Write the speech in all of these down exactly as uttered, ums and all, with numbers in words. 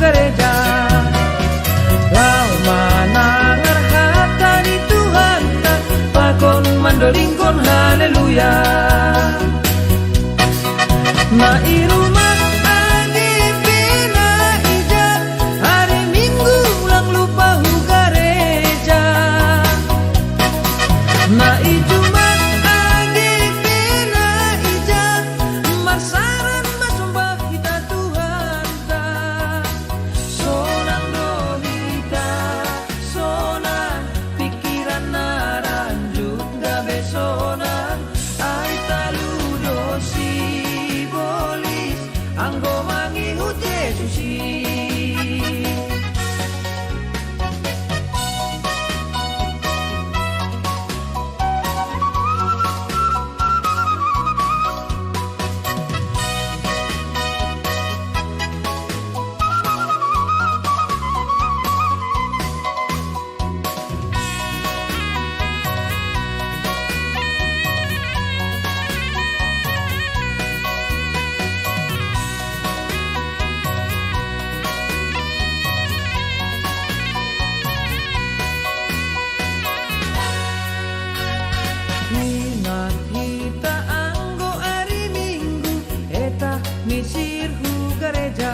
gereja. Lau manangar hata ni Tuhanta, pakon mandodingkon haleluya. Na i rumah age pe na ija, hari Minggu lang lupa hu gareja. Na i Jumat age pe na ija, marsaran masombah hita Tuhanta. Sonang do hita, sonang, pikiran na ranjuk gabe sonang, ai talu do sibolis, anggo mangihut Jesus i. Ingat hita anggo ari Minggu, etah misir hu gareja.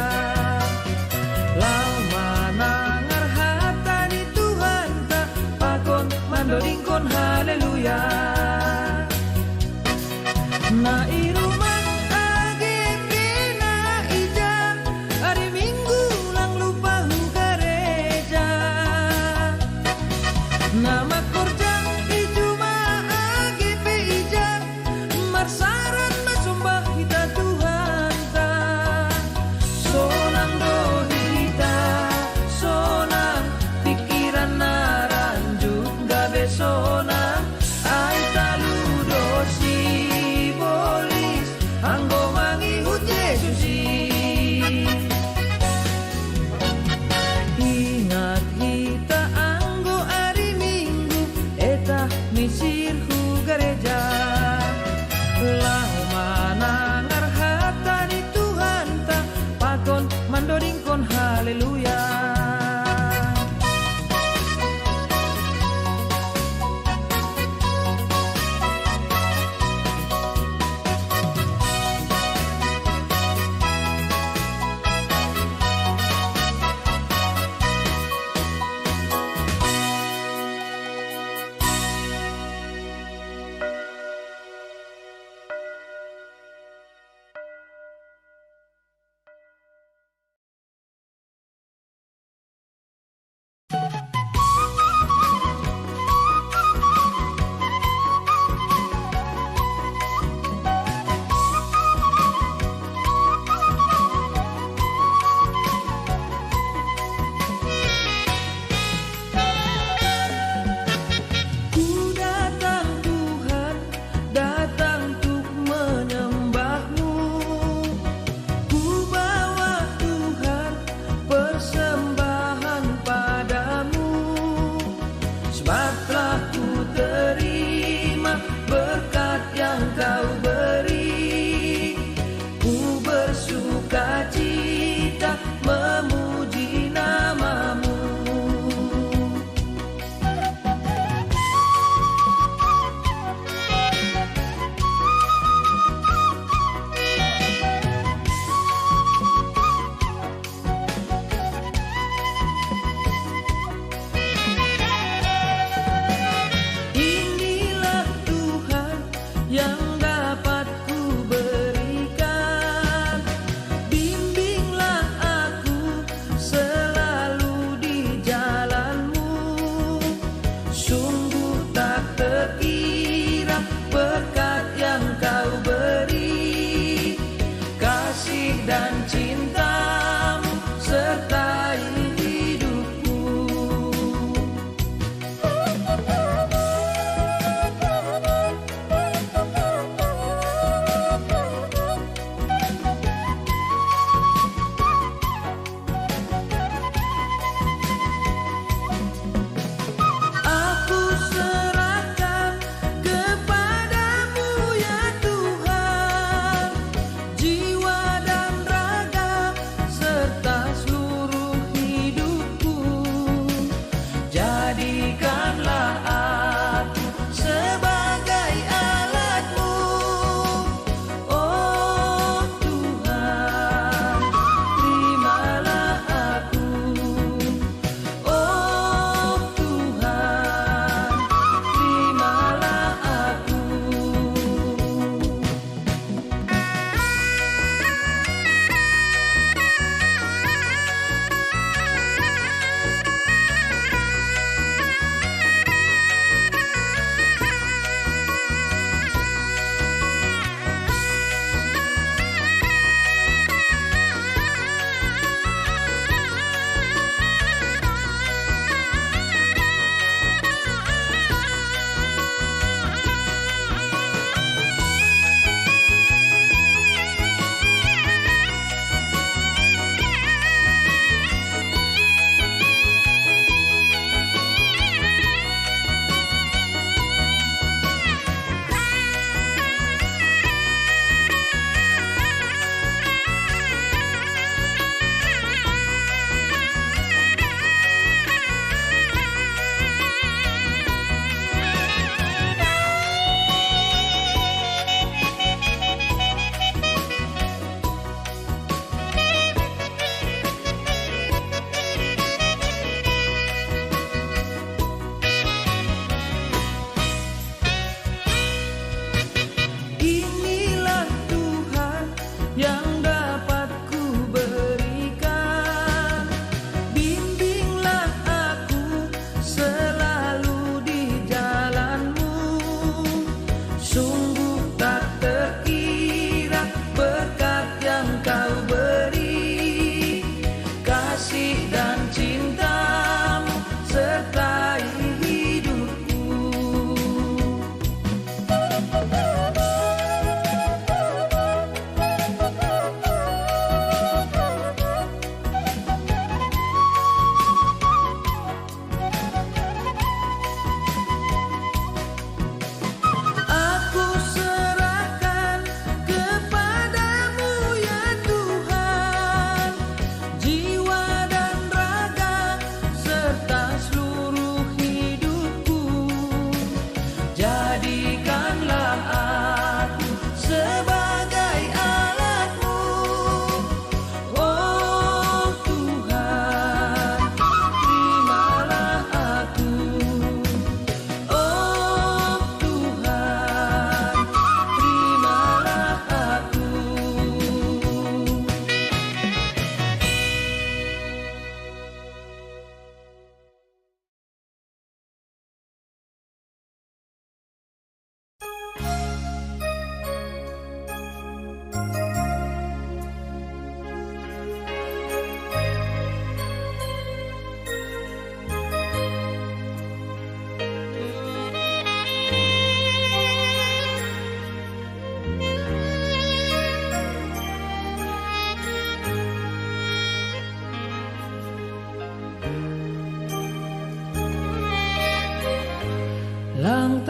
Lau manangar hata ni Tuhanta, pakon mandodingkon haleluya. Na i rumah age pe na ija, ari Minggu lang lupa hu gareja. Na mangkorja i Jumat age pe ija, marsaran masombah hita Tuhanta. Sonang do hita, sonang, pikiran na ranjuk gabe sonang, ai talu do sibolis, anggo mangihut Jesus i. Ingat hita anggo ari Minggu, etah misir hu gareja. Laho manangar hata ni Tuhanta, pakon mandodingkon haleluya.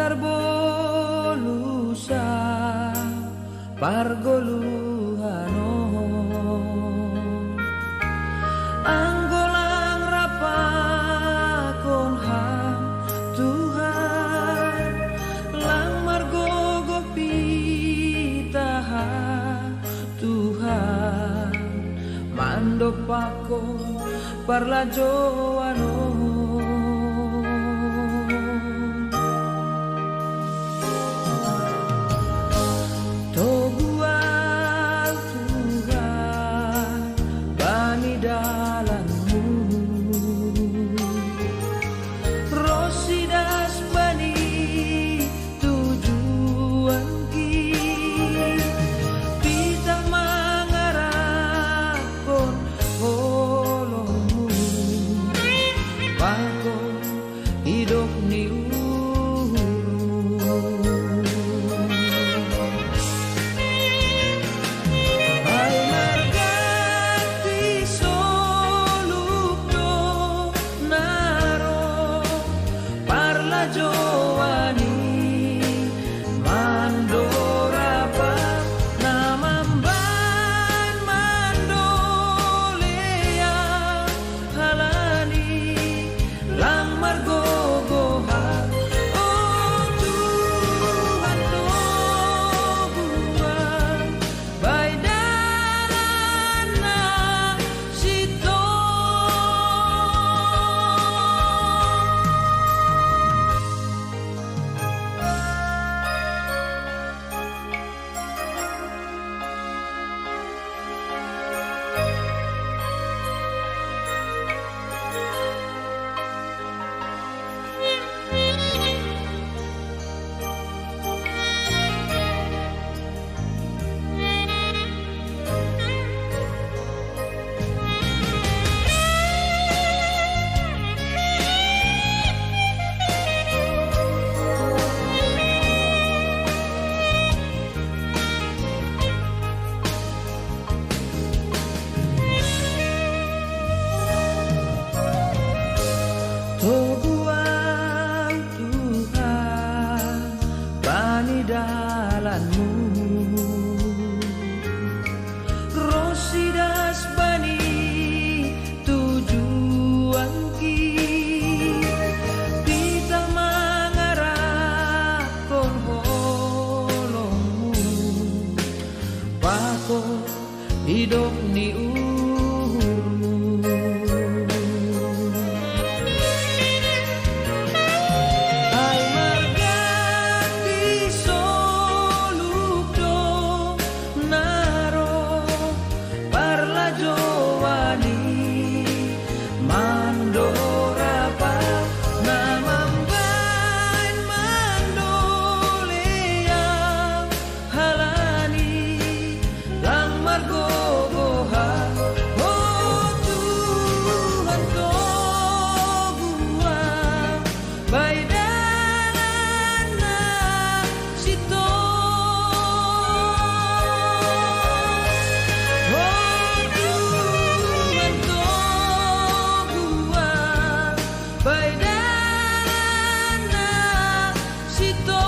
Tarbolusa pargoluhan on. Anggo lang rapakon Ham Tuhan, lang margogoh pitah Tuhan, mandompakkon parlajouan on. Toguang Tuhan bani dalanMu, ronsi das bani tujuanki, pitah mangaraphon holongMu, pakon idop ni uhurMu. Ai marganti soluk do na ro parlajouan i, mandorapa na mambahen mandolea, halani lang margogoh Ham, o Tuhan, toguang bahen dalan na sintong. Toguang Tuhan bani dalanMu, ronsi das bani tujuanki, pitah mangaraphon holongMu, pakon idop ni uhurMu. Ai marganti soluk do na ro parlajouan i, mandorapa na mambahen mandolea, halani lang margogoh Ham, o Tuhan, toguang bahen dalan na sintong. O Tuhan, toguang bahen dalan na sintong.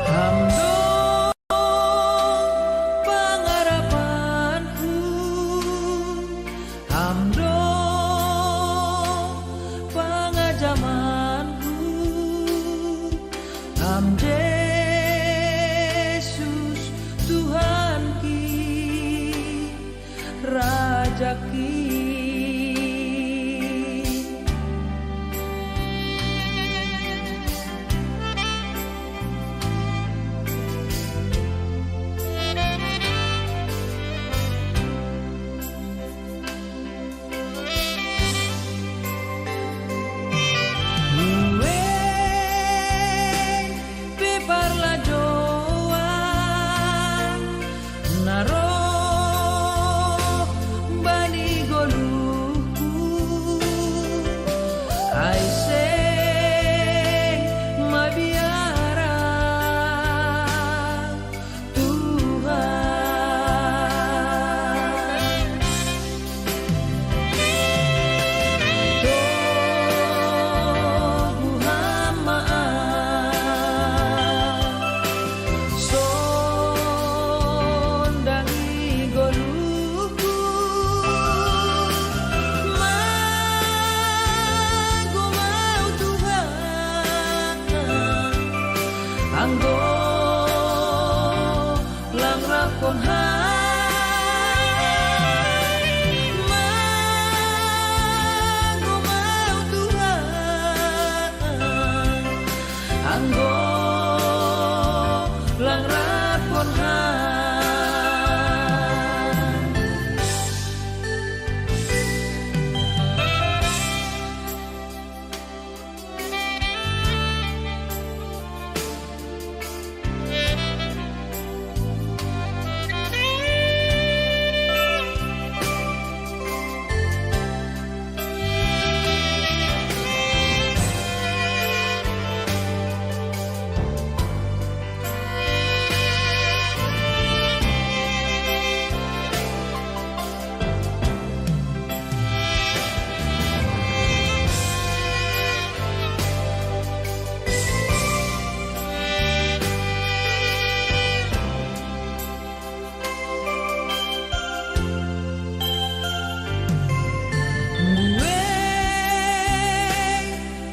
Ham do pangarapanku, Ham do pangajamanku, Ham Jesus Tuhanki, Rajaki. Lapon hai, magumau Tuhan, anggo lang lapon hai.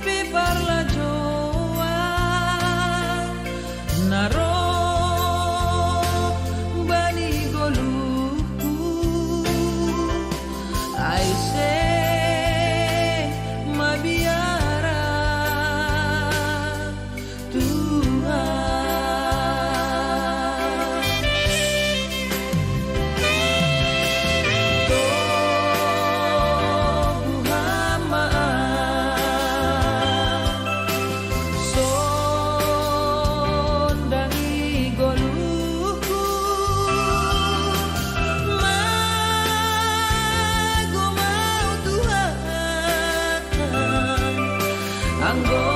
Pe parlajoan na ro bani goluhku, ai seng mabiar Tuhan. Toguhon ma au sondangi goluhku, magumau Tuhan, anggo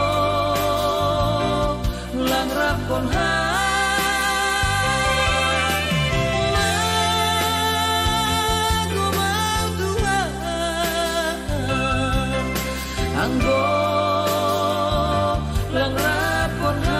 lang rapkon hai, magumau Tuhan, anggo lang rapkon hai.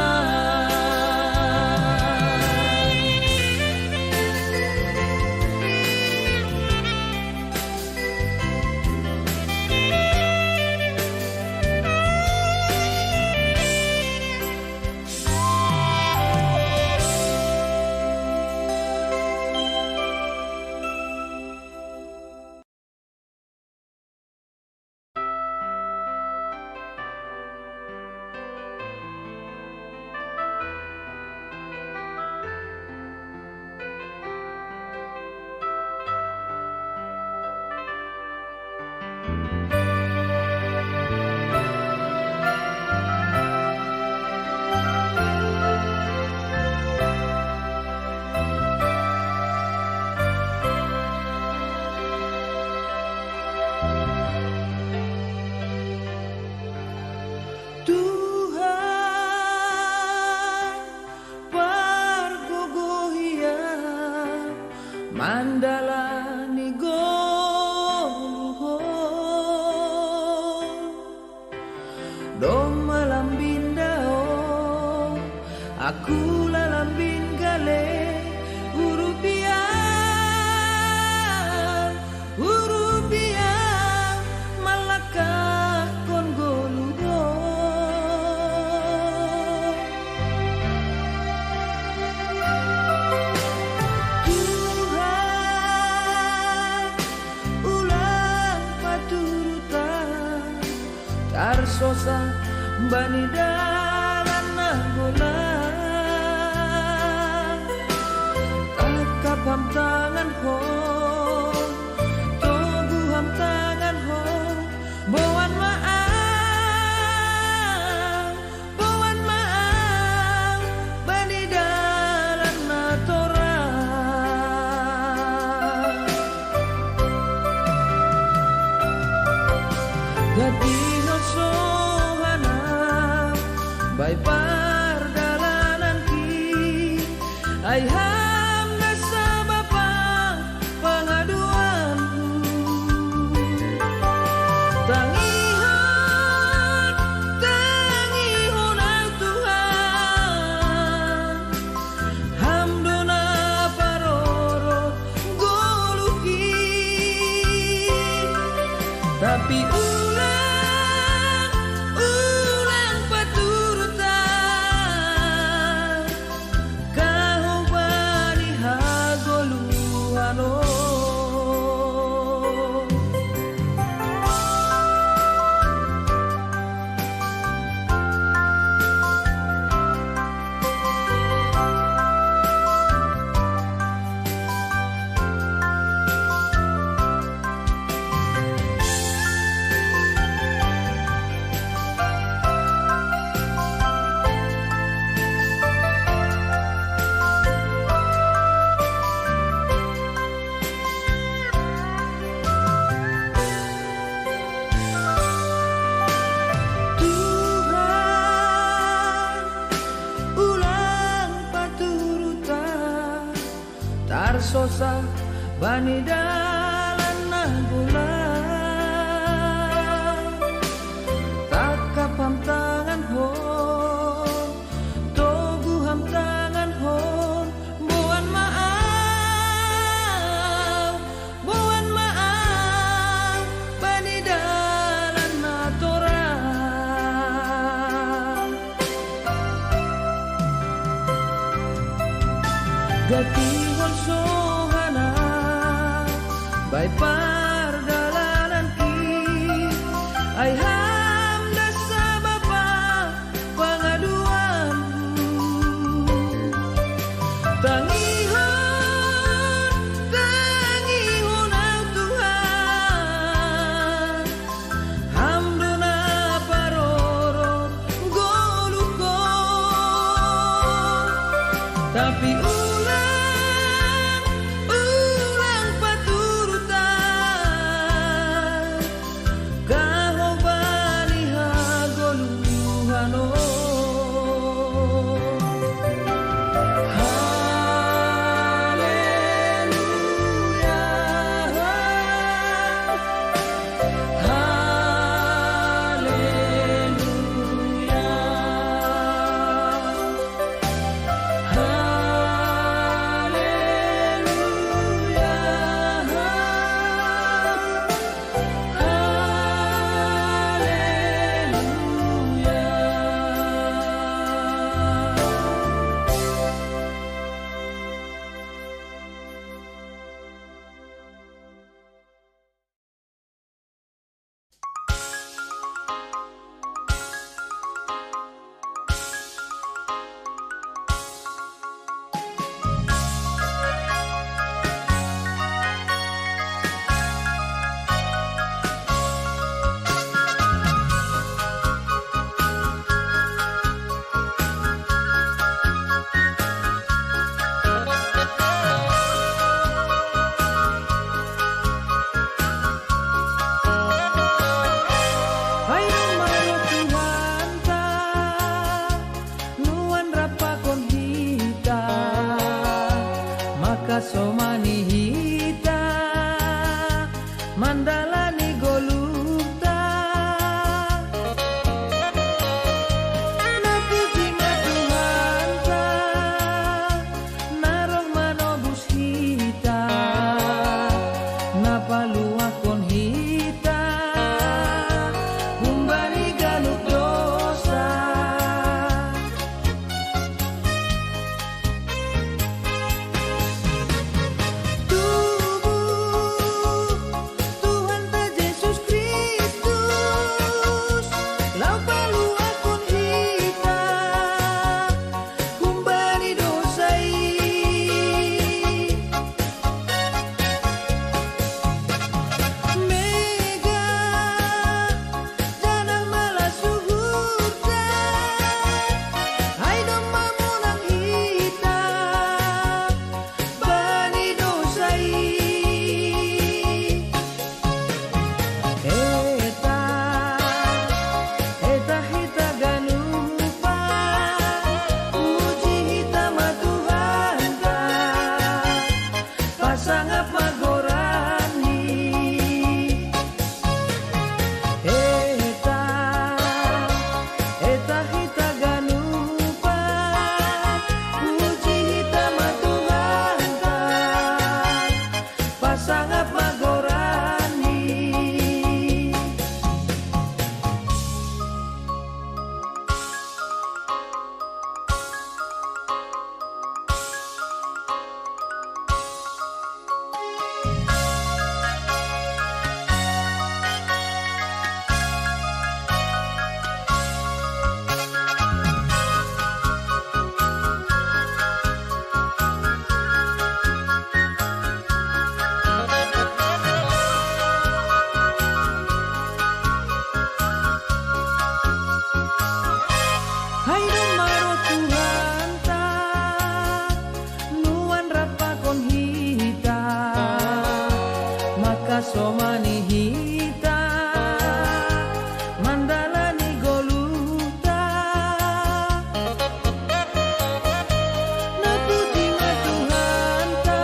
Tuhan, pargogoh ia mandalani goluhon. Domma lambin dao, aku la lambin gale, urupian, urupian, mallangkahkon goluhon. Tuhan, ulang paturutan, tarsosa bani dalan na golang. Tangkap ham tanganhon, togu ham tanganhon, boan ma au, boan ma au bani dalan na torang. Ganti ho sohana bai pardalananki, ai ham na sabap pangaduanku. Tangihon, tangihon au Tuhan, ham do na parorot goluhki. Tapi ulang Tarsosa bani dalan na gula, takap ham tangan hon, togu ham tangan hon, boan ma au, boan ma au bani dalan na torang. Gatihon sohana bai pardalanan ki, ai ham da sababa pangaduan. Tangihon, tangihon au Tuhan, ham do na parorot goluhkon. Tapi ulang, ulang paturutan, kahobani hagoluhan on. Haleluya. Haleluya. Haleluya. Haleluya. Ai Ama Roh Tuhanta, nuan rapakon hita, makasomani hita mandalani goluhta. Na puji ma Tuhanta, na roh manobus hita, na paluahkon hita humbani ganup dosa. Tubuh Tuhanta Jesus Kristus, laho paluahkon hita humbani dosa i. Megah janah malas uhurta, ai domma monang hita bani dosa i. Eta, eta hita ganupa, puji hita ma Tuhanta, pasangap ma goranNi. Eta, eta hita ganupa, puji hita ma Tuhanta, pasangap ma goranNi. Ai Ama Roh Tuhanta, nuan rapakon hita, makasomani hita mandalani goluhta. Na puji ma Tuhanta,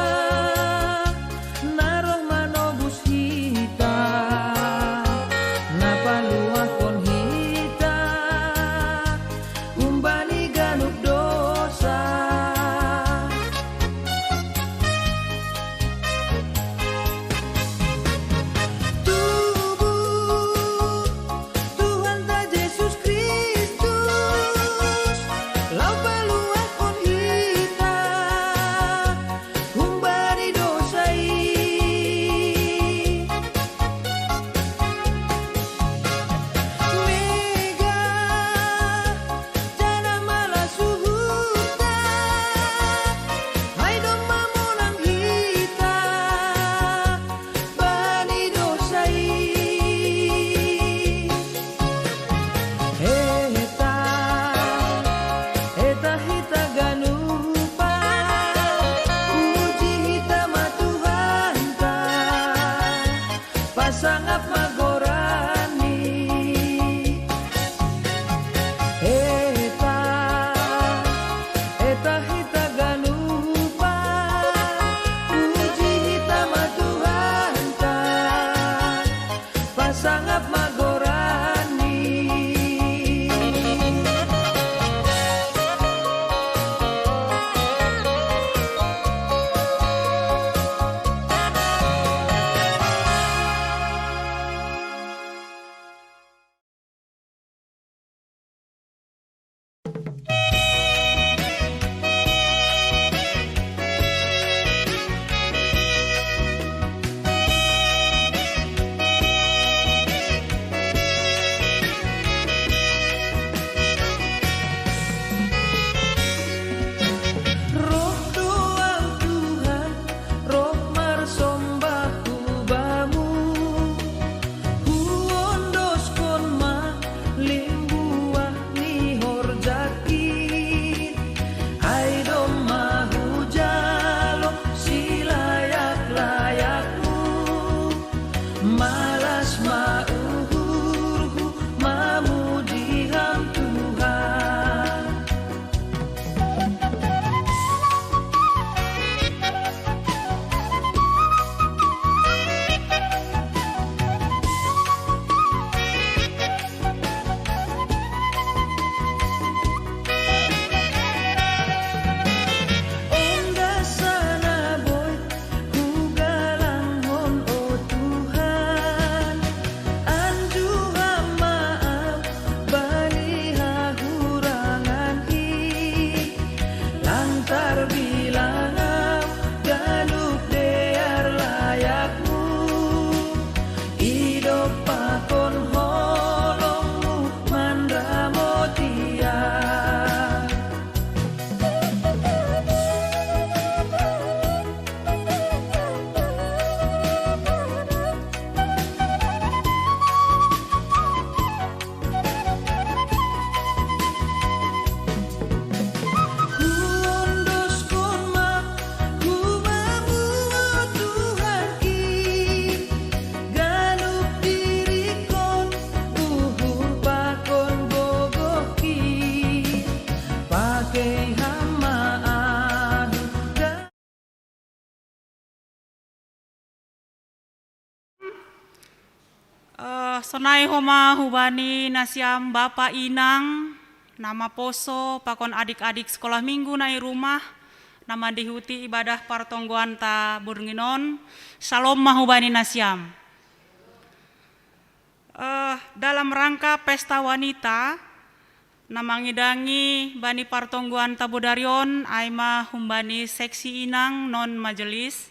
Sonai homa hubani nasiam bapa inang, na maposo pakon adik-adik sekolah minggu na i rumah, na mandihuti ibadah partonggoanta borngin on, salom ma hubani nasiam. Eh, dalam rangka pesta wanita, na mangidangi bani partonggoanta bodari on, ai ma humbani seksi inang non majelis,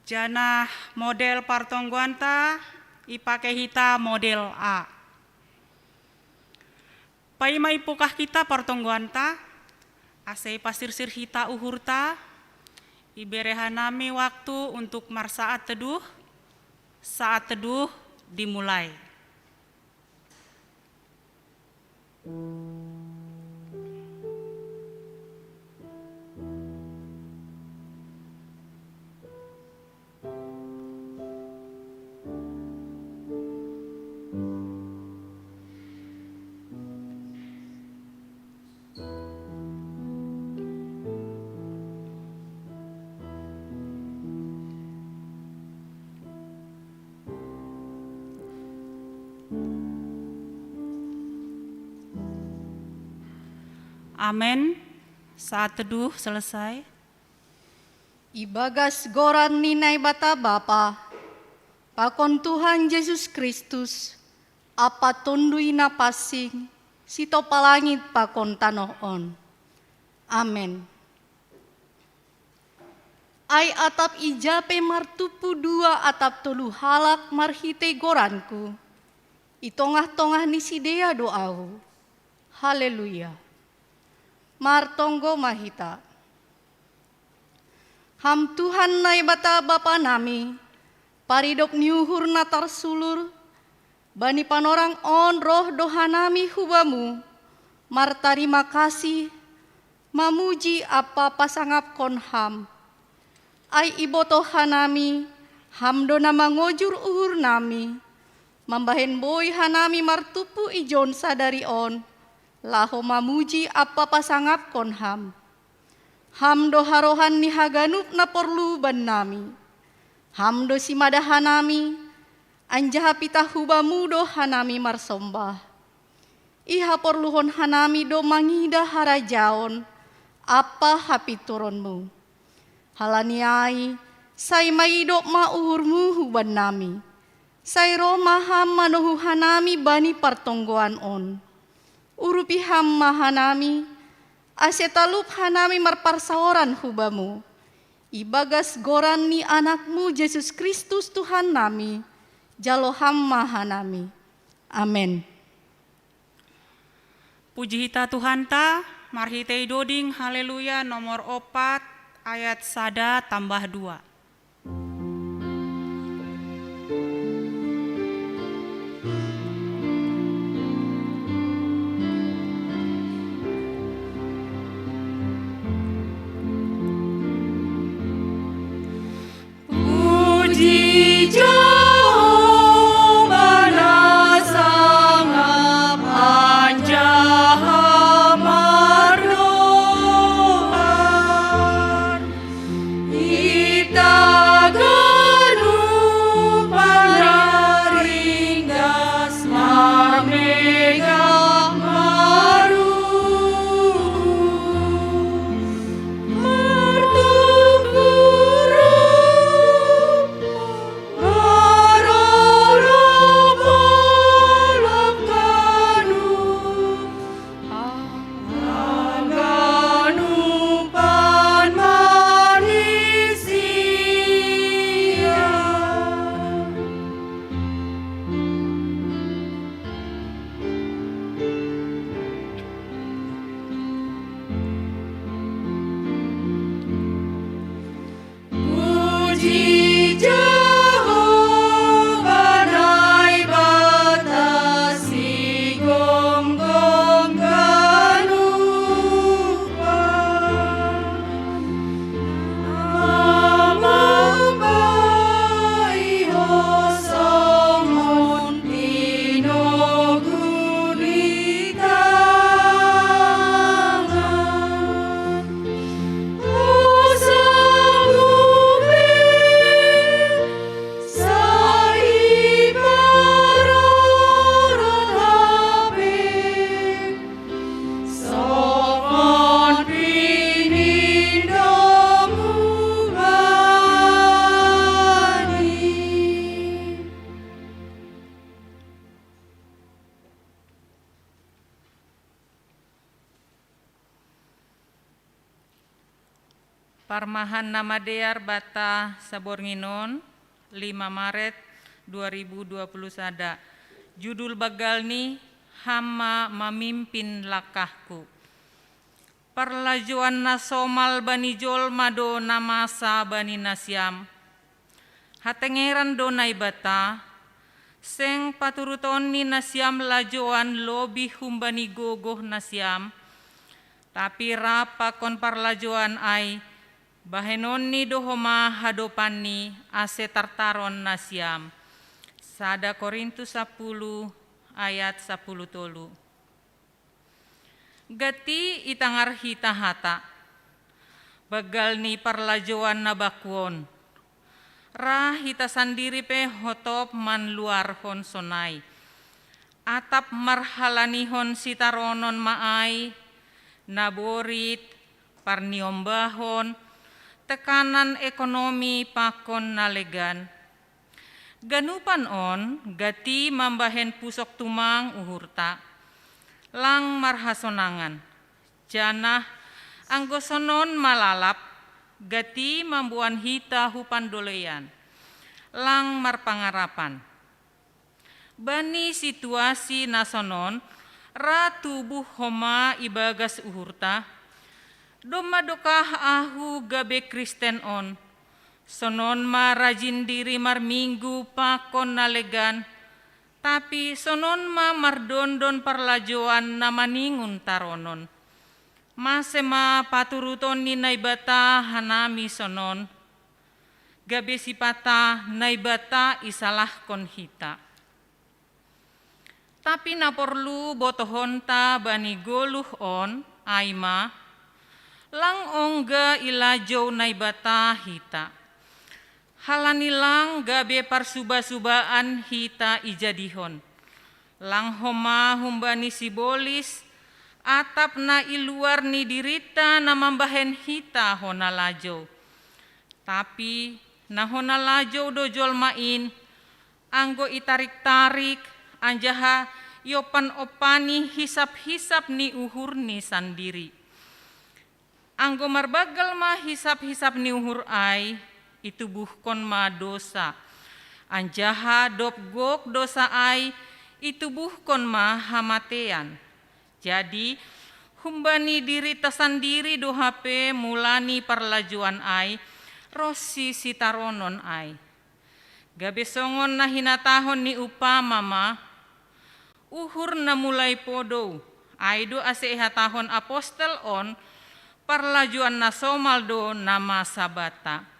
janah model partonggoanta ipake hita model A. Paima ipokah hita partonggoanta, ase ipasirsir hita uhurta, ibere hanami waktu untuk marsaat teduh, saat teduh dimulai. Amen. Saat teduh selesai. Ibagas goran ni Naibata Bapa, pakon Tuhan Jesus Kristus, ampa Tonduy Napansing, sitopa langit pakon tanoh on. Amen. Ai atap ija pe martumpu dua atap tolu halak marhitei goranKu, i tongah-tongah ni sidea do Ahu. Haleluya! Martonggo ma hita. Ham Tuhan Naibata Bapa nami, paridop ni uhur na tarsulur, bani panorang on roh do hanami hu Bamu, martarima kasih, mamuji ampa pasangapkon Ham. Ai ibotoh hanami, Ham do na mangojur uhurnami, mambahen boi hanami martumpu ijon sadari on, laho mamuji ampa pasangapkon Ham. Ham do harohan ni haganup na porlu bannami. Ham do simada hanami, anjaha pitah hu Bamu do hanami marsombah. Ihaporluhon hanami do mangidah harajaon ampa hapintoronMu. Halani ai, sai maidop ma uhurMu hu bannami. Sai roh ma Ham manohu hanami bani partonggoan on. Urupi Ham ma hanami, ase talup hanami marparsaoran hu Bamu. Ibagas goran ni AnakMu Jesus Kristus Tuhannami, jalo Ham ma hanami. Amen. Puji hita Tuhanta, marhitei doding Haleluya nomor opat ayat sada tambah dua. Puji Jahowa na sangap anjaha mardohan. Ita ganup panaringgas mamegah marus. Martungkurung Parmahan na madear bata saborngin on, lima Maret dua ribu dua puluh sada. Judul banggalni: Ham ma mamimpin langkahku. Parlajoan na somal bani jolma do na masa bani nasiam. Hatengeran do Naibata, seng paturutonni nasiam lajoan lobih humbani gogoh nasiam, tapi rap pakon parlajoan ai, bahenonni do homa hadopanni, ase tartaron nasiam. Sada Korintus sapuluh ayat sapuluh tolu. Gati itangar hita hata, banggal ni parlajoan na baku on. Ra hita sandiri pe hotop manluarhon sonai. Atap marhalanihon sitaronon ma ai, naborit, parniombahon, tekanan ekonomi pakon na legan. Ganupan on gati mambahen pusok tumang uhurta, lang marhasonangan, janah anggo sonon ma lalap, gati mamboan hita hu pandoleian, lang marpangarapan. Bani situasi na sonon, ra tubuh homa ibagas uhurta, domma dokah ahu gabe Kristen on, sonon ma rajin diri marminggu pakon na legan, tapi sonon ma mardondon parlajoan na maningun taronon. Mase ma paturuton ni Naibata hanami sonon, gabe sipata Naibata isalahkon hita. Tapi na porlu botohonta bani goluh on, ai ma, lang ongga ilajou Naibata hita. Halani lang gabe parsuba-subaan hita ijadihon. Lang homa humbani sibolis, atap na i luar ni dirinta na mambahen hita hona lajou. Tapi na hona lajou do jolma in, anggo itarik-tarik, anjaha iopan-opani hisap-hisap ni uhurni sandiri. Anggo marbanggal ma hisap-hisap ni uhur ai, itubuhkon ma dosa. Anjaha dob gok dosa ai, itubuhkon ma hamatean. Jadi, humbani dirinta sandiri do hape mula ni parlajoan ai, ronsi sitaronon ai. Gabe songon na hinatahon ni upama ma, uhur na mulai podou, ai do ase ihatahon apostel on, parlajoan na somal do na masa banta.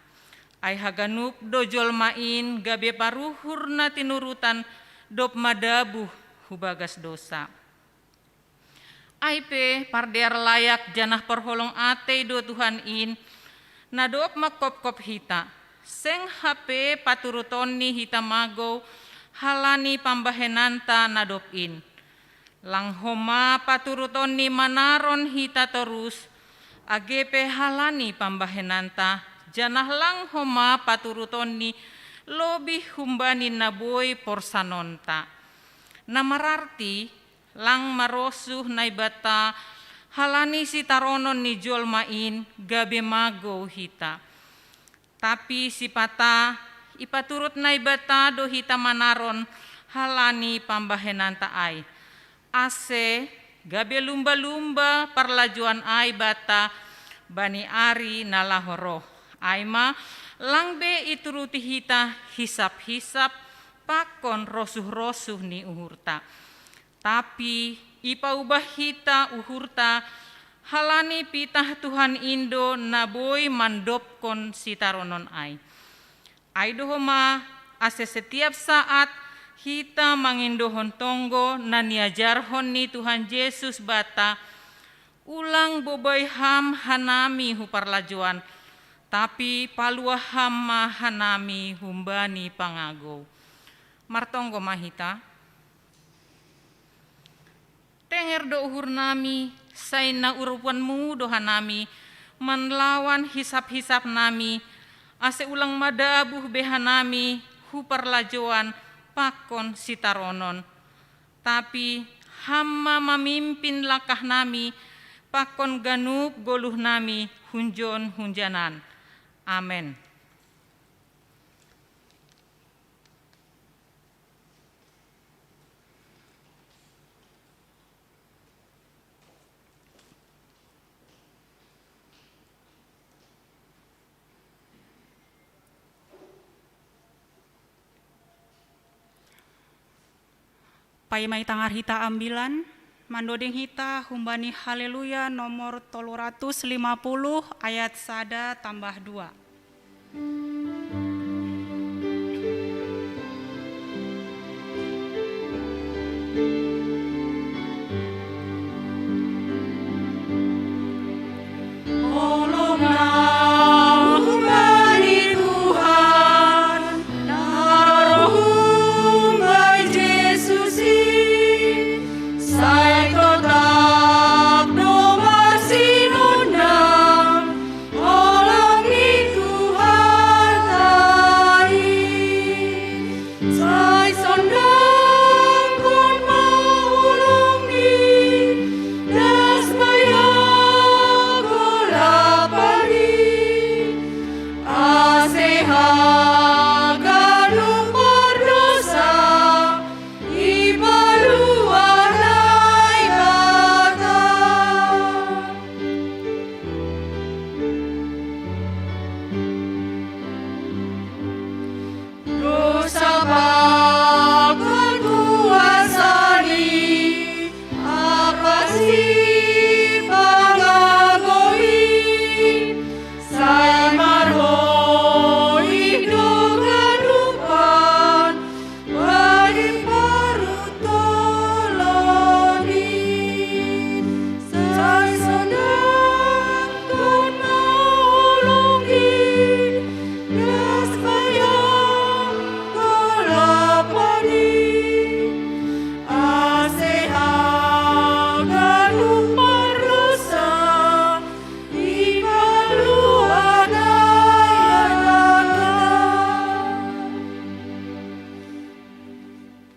Ai haganup do jolma in gabe paruhur na tinurutan dob madabuh hu bagas dosa. Ai pe pardear layak janah parholong atei do Tuhan in, na dob mangkopkop hita, seng hape paturutonni hita magou halani pambahenanta na dob in. Lang homa paturutonni manaron hita torus, age pe halani pambahenanta, janah lang homa paturutonni lobih humbani na boi porsanonta. Na mararti, lang marosuh Naibata halani sitaronon ni jolma in gabe magou hita. Tapi sipata ipaturut Naibata do hita manaron halani pambahenanta ai, ase gabe lumba-lumba parlajoan ai banta bani ari na laho roh. Ai ma, lang be ituruti hita hisap-hisap pakon rosuh-rosuh ni uhurta. Tapi ipaubah hita uhurta halani pitah Tuhan in do na boi mandobkon sitaronon ai. Ai do homa, ase setiap saat hita mangindohon tonggo na niajarhon ni Tuhan Jesus banta, ulang bobai ham hanami hu parlajoan, tapi paluah ham ma hanami humbani pangagou. Martonggo ma hita. Tenger do uhurnami, sai na urupanmu do hanami manlawan hisap-hisapnami, ase ulang madabuh be hanami hu parlajoan pakon sitaronon. Tapi ham ma mamimpin langkahnami, Pakon ganup goluh nami hunjon hunjanan. Amen. Paima tangar hita ambilan, mandodeng hita humbani Haleluya nomor tolu ratus lima puluh ayat sada tambah dua.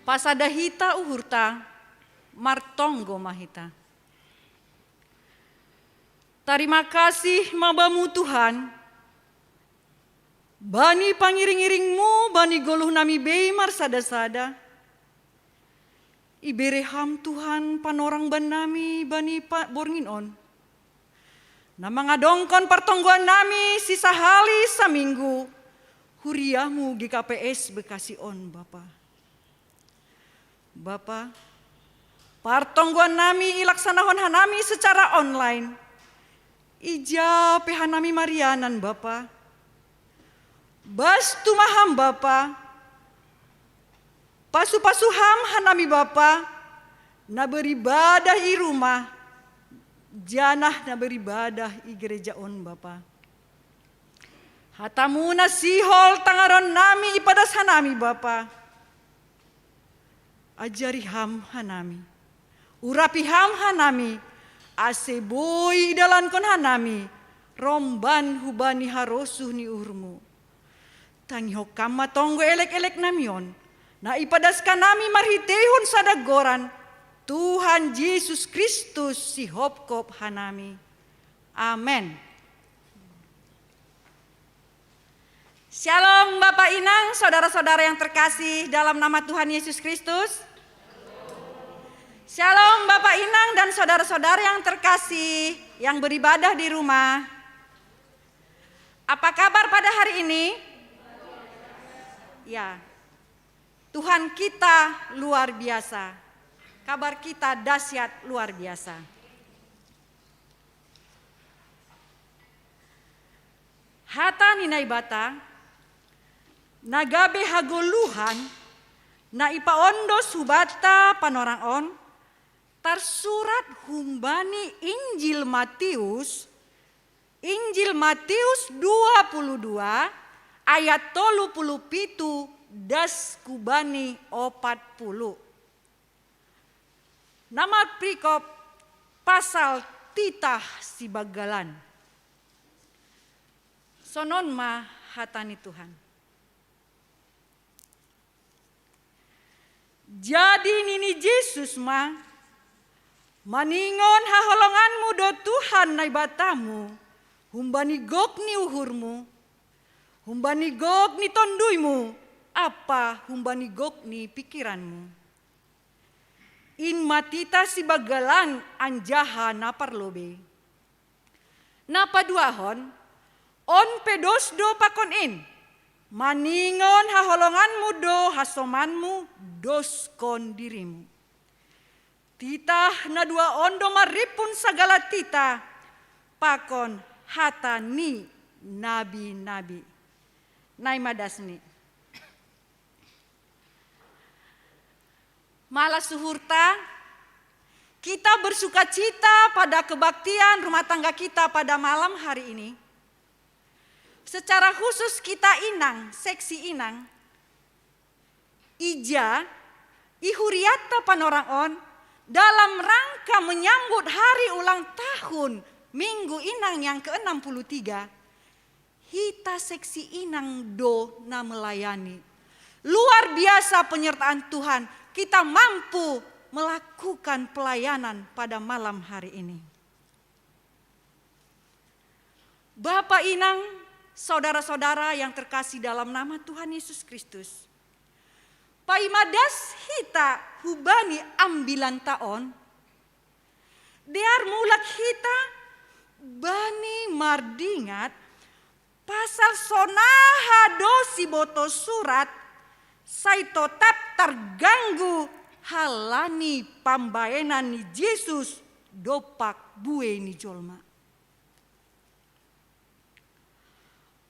Pasada hita uhurta, martonggo ma hita. Tarima kasih ma Bamu Tuhan, bani pangiring-iringMu, bani goluh nami bei marsada-sada. Ibere Ham Tuhan panorang bannami bani borngin on, na mangadongkon partonggoan nami sisahali saminggu huriamu G K P S Bekasi on, Bapa. Bapa, partonggoan nami ilaksanahon hanami secara online. Ija pe hanami marianan, Bapa. Bas tumaham, Bapa. Pasu-pasu Ham hanami, Bapa, na beribadah i rumah, janah na beribadah i gereja on, Bapa. HataMu na sihol tangaron nami ipadas hanami, Bapa. Ajari Ham hanami, urapi Ham hanami, ase boi idalankon hanami romban hubani harosuh ni uhurMu. Tangihon Kam ma tonggo elek-elek nami on, na ipadaskan nami marhiteihon sada goran, Tuhan Jesus Kristus sihopkop hanami. Amen. Shalom Bapak Inang, saudara-saudara yang terkasih dalam nama Tuhan Yesus Kristus. Shalom Bapak Inang dan saudara-saudara yang terkasih yang beribadah di rumah. Apa kabar pada hari ini? Ya. Tuhan kita luar biasa. Kabar kita dahsyat luar biasa. Hata ni Naibata na gabe hagoluhan na ipaondos hubanta panorang on, tarsurat humbani Injil Matius, Injil Matius dua puluh dua ayat tolu puluh pitu das hubani opat puluh. Na marperikop pasal titah sibanggalan. Sonon ma hata ni Tuhan. Jadi nini Jesus ma, Maningon haholonganmu do Tuhan Naibatamu, humbani gok ni uhurmu, humbani gok ni tonduimu, ampa humbani gok ni pikiranmu. In ma titah sibagalan anjaha na parlobei. Na paduahon, on pe dos do pakon in, maningon haholonganmu do hasomanmu doskon dirimu. Titah na dua on do marimpun sagala titah pakon hata ni nabi-nabi. Nai ma dasni. Malas suhurta, kita bersukacita pada kebaktian rumah tangga kita pada malam hari ini. Secara khusus kita inang, seksi inang, ija, i huriatta Panorang on, dalam rangka menyambut hari ulang tahun Minggu Inang yang keenam puluh tiga, hita seksi inang do na melayani. Luar biasa penyertaan Tuhan, kita mampu melakukan pelayanan pada malam hari ini. Bapa inang, saudara-saudara yang terkasih dalam nama Tuhan Yesus Kristus. Paima das hita hubani ambilanta on, dear mulak hita bani mardingat pasal sonaha do siboto surat sai totap targanggu halani pambaenan ni Jesus dompak buei ni jolma.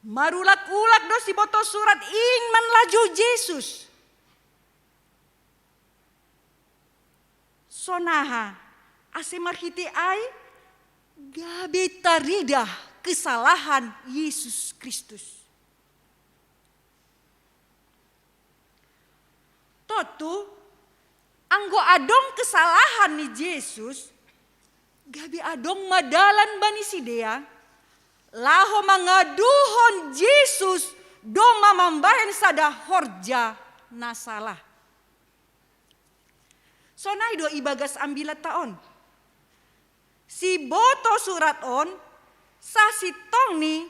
Marulak-ulak do siboto surat in manlajou Jesus. Sonaha ase marhite ai gabe taridah kesalahan Yesus Kristus. Tontu, anggo adong kesalahan ni Jesus, gabe adong ma dalan bani sidea laho mangaduhon Jesus domma mambahen sada horja na salah. Sonai do ibagas ambilanta on. Siboto surat on sasintongni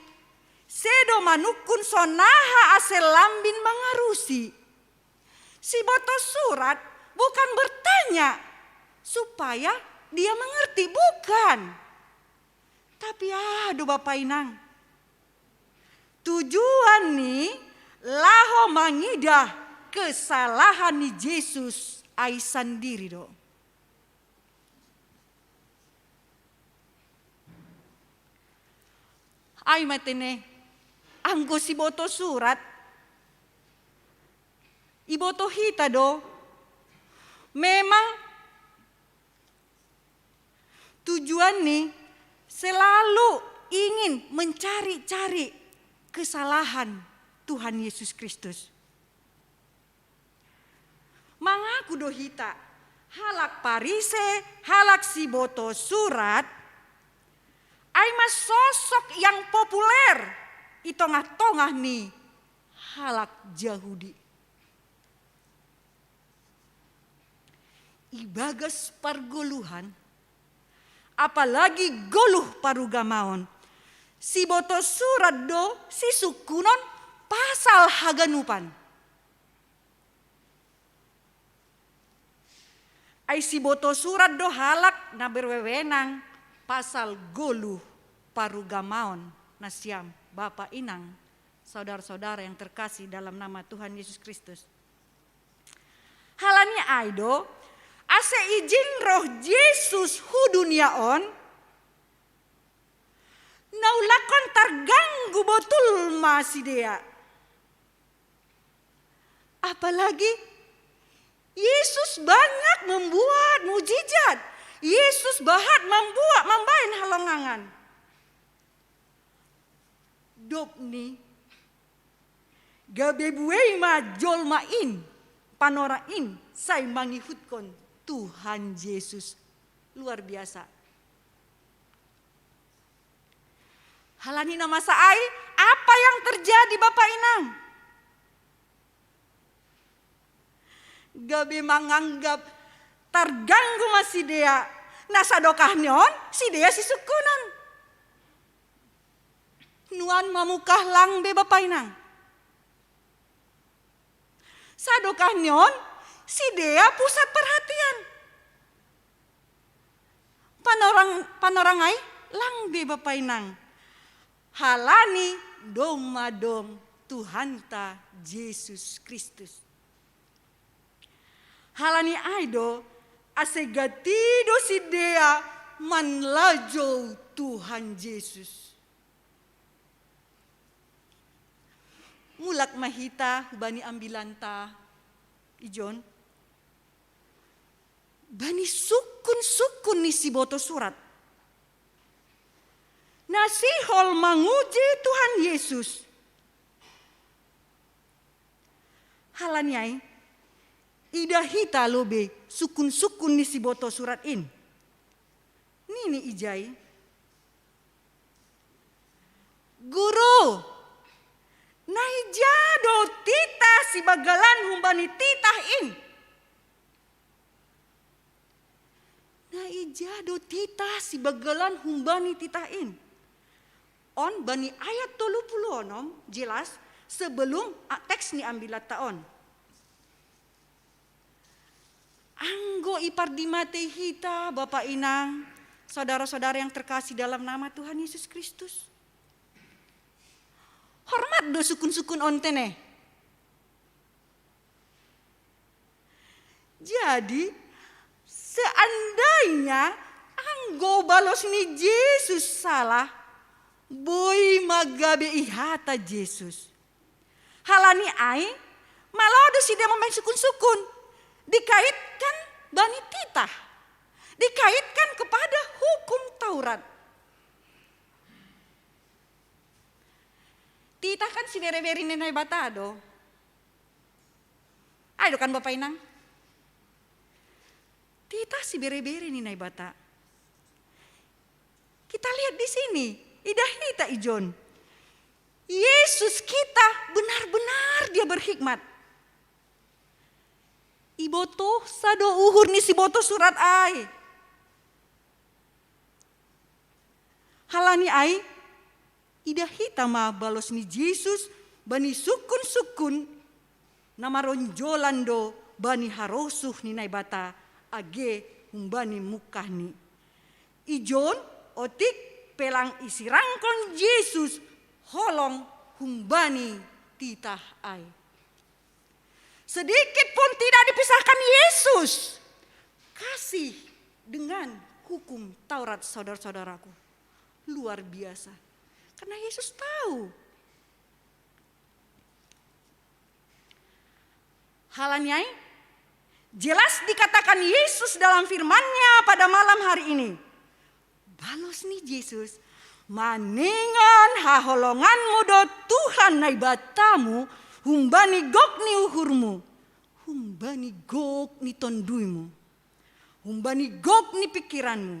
sedo manungkun sonaha ase lambin mangarusi. Siboto surat bukan bertanya supaya dia mengerti, bukan. Tapi aha do Bapa Inang? Tujuan ni laho mangidah kesalahan ni Jesus ai sandiri do. Ai matene, anggo siboto surat, iboto hita do. Memang tujuan ni selalu ingin mencari-cari kesalahan Tuhan Yesus Kristus. Mangaku do hita, halak Parise, halak siboto surat, ai ma sosok yang populer i tongah-tongah ni halak Jahudi. Ibagas pargoluhan, apalagi goluh parugamaon, siboto surat do sisungkunon pasal haganupan. Ai siboto surat do halak na berwewenang pasal goluh parugamaon nasiam, Bapa Inang, saudara-saudara yang terkasih dalam nama Tuhan Yesus Kristus. Halani ai do, ase ijin roh Jesus hu dunia on, na ulakon targanggu botul ma sidea. Apalagi Yesus banyak membuat mujizat. Yesus bahat mambuat, mambahen halongangan. Dobni gabe buei ma jolma in, Panorang in sai mangihutkon Tuhan Jesus. Luar biasa. Halani na masa ai, apa yang terjadi Bapa Inang? Gabe manganggap targanggu ma sidea, Na sadokah ni on, sidea sisukkunan. Nuan mamukah lang be bapa inang. Sadokah ni on, sidea pusat parhatian. Panorang, panorang ai lang be bapa inang. Halani dong madong Tuhanta Jesus Kristus. Halani ai do, ase gati do sidea manlajou Tuhan Jesus. Mulak ma hita hubani ambilanta ijon. Bani sukkun-sukkun ni siboto surat. Na sihol manguji Tuhan Yesus. Halani ai, ida hita lobe sukkun-sukkun ni siboto surat in. Nini ijai, Guru, na ija do titah sibagalan humbani titah in? Na ija do titah sibagalan humbani titah in? On bani ayat tolu puluh onom jelas sebelum teks ni ambilanta on. Anggo ipardimate hita, Bapa inang, saudara-saudara yang terkasih dalam nama Tuhan Yesus Kristus. Hormat do sukkun-sukkun on tene. Jadi, seandainya anggo balos ni Jesus salah, boi ma gabe ihata Jesus. Halani ai, malo do sidea mambahen sukkun-sukkun, dikaitkan bani titah, dikaitkan kepada hukum Taurat. Titah kan sibere-bere ni Naibata do. Ai do kan Bapa inang? Titah sibere-bere ni Naibata. Kita lihat di sini, ida hita ijon. Yesus kita benar-benar dia berhikmat. Ibotohsa do uhur ni siboto surat ai. Halani ai, ida hita ma balos ni Jesus bani sukkun-sukkun na maronjolan do bani harosuh ni Naibata age humbani mungkahni. Ijon otik pe lang isirangkon Jesus holong humbani titah ai. Sedikit pun tidak dipisahkan Yesus kasih dengan hukum Taurat, saudara-saudaraku. Luar biasa. Karena Yesus tahu. Halani ai, jelas dikatakan Yesus dalam firman-Nya pada malam hari ini. Balos ni Jesus, maningon haholonganmu do Tuhan Naibatamu humbani gok ni uhurmu, humbani gok ni tonduymu, humbani gok ni pikiranmu.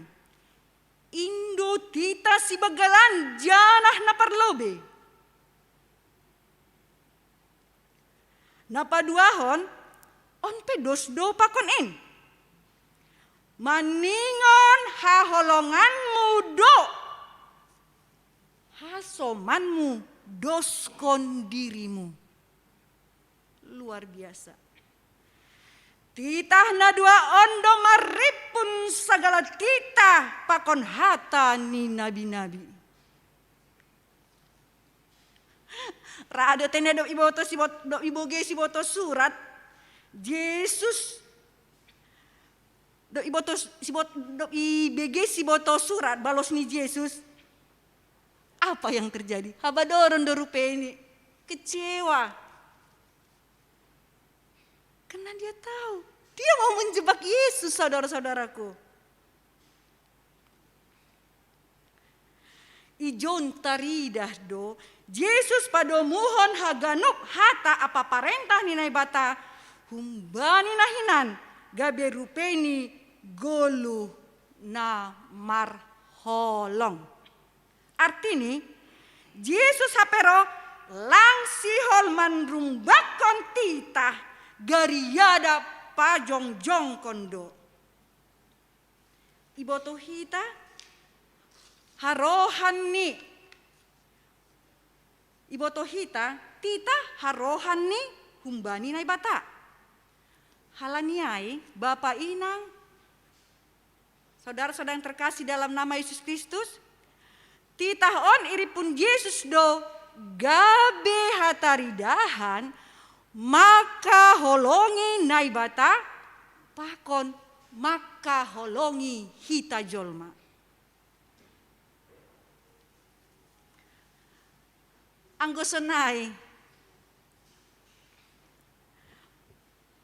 In do titah sibagalan janah na parlobei. Na paduahon, on pe dos do pakon in. Maningon haholonganmu do hasomanmu doskon dirimu. Luar biasa. Titah na dua on do marrimpun sagala titah pakon hata ni nabi-nabi. Ra do tene dob iboto sibot, dob ibogei siboto surat, Jesus, dob iboto sibot, dob ibegei siboto surat balos ni Jesus. Apa yang terjadi? Habadoron do rupeni. Kecewa. Karena dia tahu, dia mau menjebak Yesus, saudara-saudaraku. Ijon taridah do, Jesus padomuhon haganup hata ampa parentah ni Naibata humbani na hinan, gabe rupeni goluh na marholong. Artini, Jesus hape ro lang sihol manrumbakkon titah, gariada pajongjongkon do. Iboto hita ha rohan ni, iboto hita, titah ha rohan ni humbani Naibata. Halaniai, bapa inang, saudara-saudara yang terkasih dalam nama Yesus Kristus, titah on iri pun Yesus do gabe hataridahan, maka holongi Naibata, pakon maka holongi hita jolma. Anggo sonai,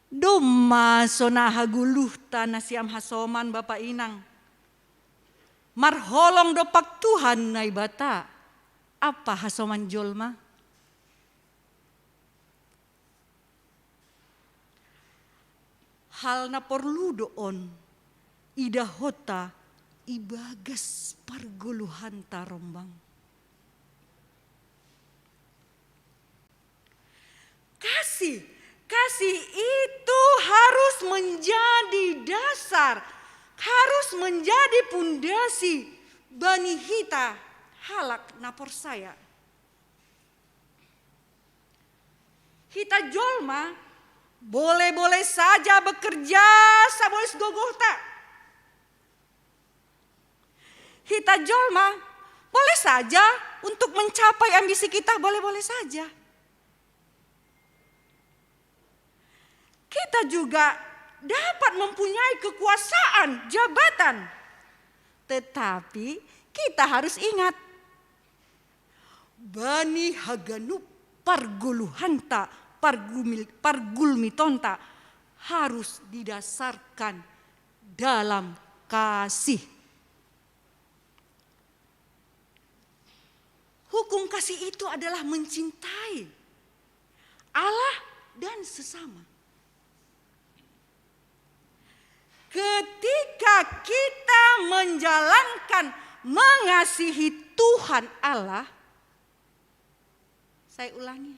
domma sona hagoluhta nasiam hasoman bapa inang. Marholong dompak Tuhan Naibata, apa hasoman jolma? Hal na porlu do on idahonta ibagas pargoluhanta rombang. Kasih, kasih itu harus menjadi dasar, harus menjadi pundasi bani hita halak na porsaya. Hita jolma boleh-boleh saja bekerja sabois gogohta. Hita jolma boleh saja untuk mencapai ambisi kita, boleh-boleh saja. Kita juga dapat mempunyai kekuasaan, jabatan. Tetapi kita harus ingat, bani haganup pargoluhanta, pargumil-, pargulmitonta harus didasarkan dalam kasih. Hukum kasih itu adalah mencintai Allah dan sesama. Ketika kita menjalankan, mengasihi Tuhan Allah, saya ulangi,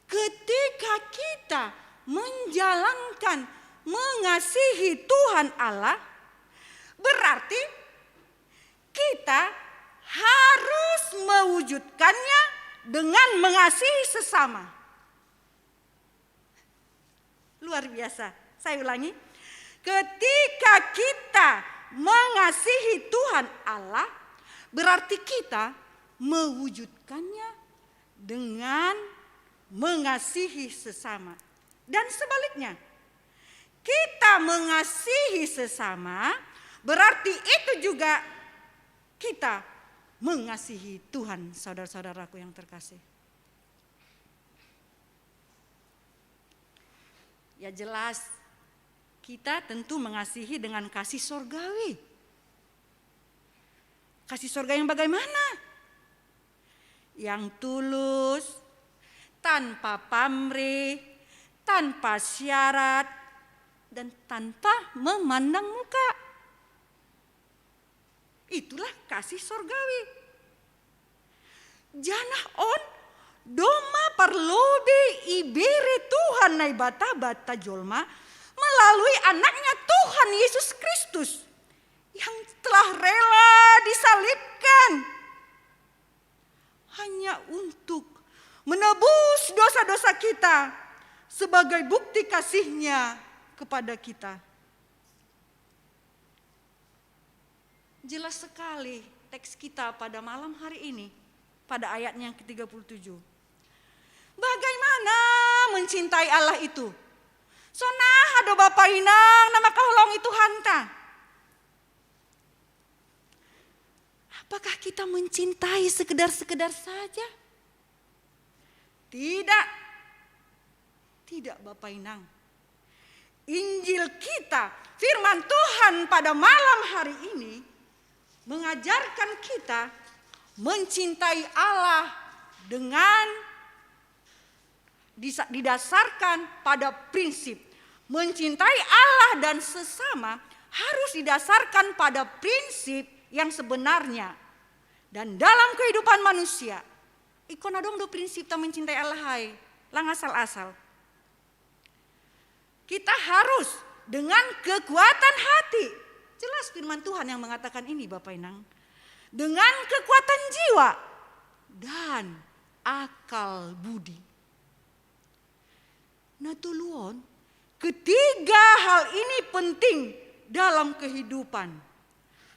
ketika kita menjalankan, mengasihi Tuhan Allah, berarti kita harus mewujudkannya dengan mengasihi sesama. Luar biasa. Saya ulangi. Ketika kita mengasihi Tuhan Allah, berarti kita mewujudkannya dengan mengasihi sesama. Dan sebaliknya, kita mengasihi sesama, berarti itu juga kita mengasihi Tuhan, saudara-saudaraku yang terkasih. Ya jelas, kita tentu mengasihi dengan kasih sorgawi. Kasih sorga yang bagaimana? Yang tulus, tanpa pamrih, tanpa syarat, dan tanpa memandang muka. Itulah kasih sorgawi. Janah on domma parlobei ibere Tuhan Naibata banta jolma melalui Anaknya Tuhan Yesus Kristus yang telah rela disalibkan hanya untuk menebus dosa-dosa kita sebagai bukti kasih-Nya kepada kita. Jelas sekali teks kita pada malam hari ini, pada ayatnya yang ketiga puluh tujuh. Bagaimana mencintai Allah itu? Sonaha do bapa inang na mangkaholongi Tuhanta? Apakah kita mencintai sekedar-sekedar saja? Tidak. Tidak, Bapak Inang. Injil kita, firman Tuhan pada malam hari ini mengajarkan kita mencintai Allah dengan disa-, didasarkan pada prinsip. Mencintai Allah dan sesama harus didasarkan pada prinsip yang sebenarnya. Dan dalam kehidupan manusia, ingkon adong do prinsipta mencintai Allah ai, lang asal-asal. Kita harus dengan kekuatan hati. Jelas firman Tuhan yang mengatakan ini, Bapak Inang. Dengan kekuatan jiwa dan akal budi. Nah, tuluon, ketiga hal ini penting dalam kehidupan.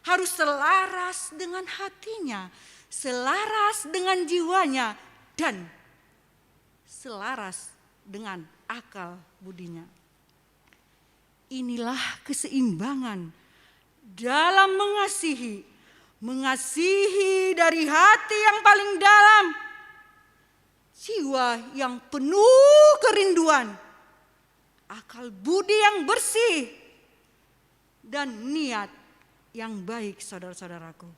Harus selaras dengan hatinya, selaras dengan jiwanya, dan selaras dengan akal budinya. Inilah keseimbangan dalam mengasihi, mengasihi dari hati yang paling dalam, jiwa yang penuh kerinduan, akal budi yang bersih, dan niat yang baik, saudara-saudaraku.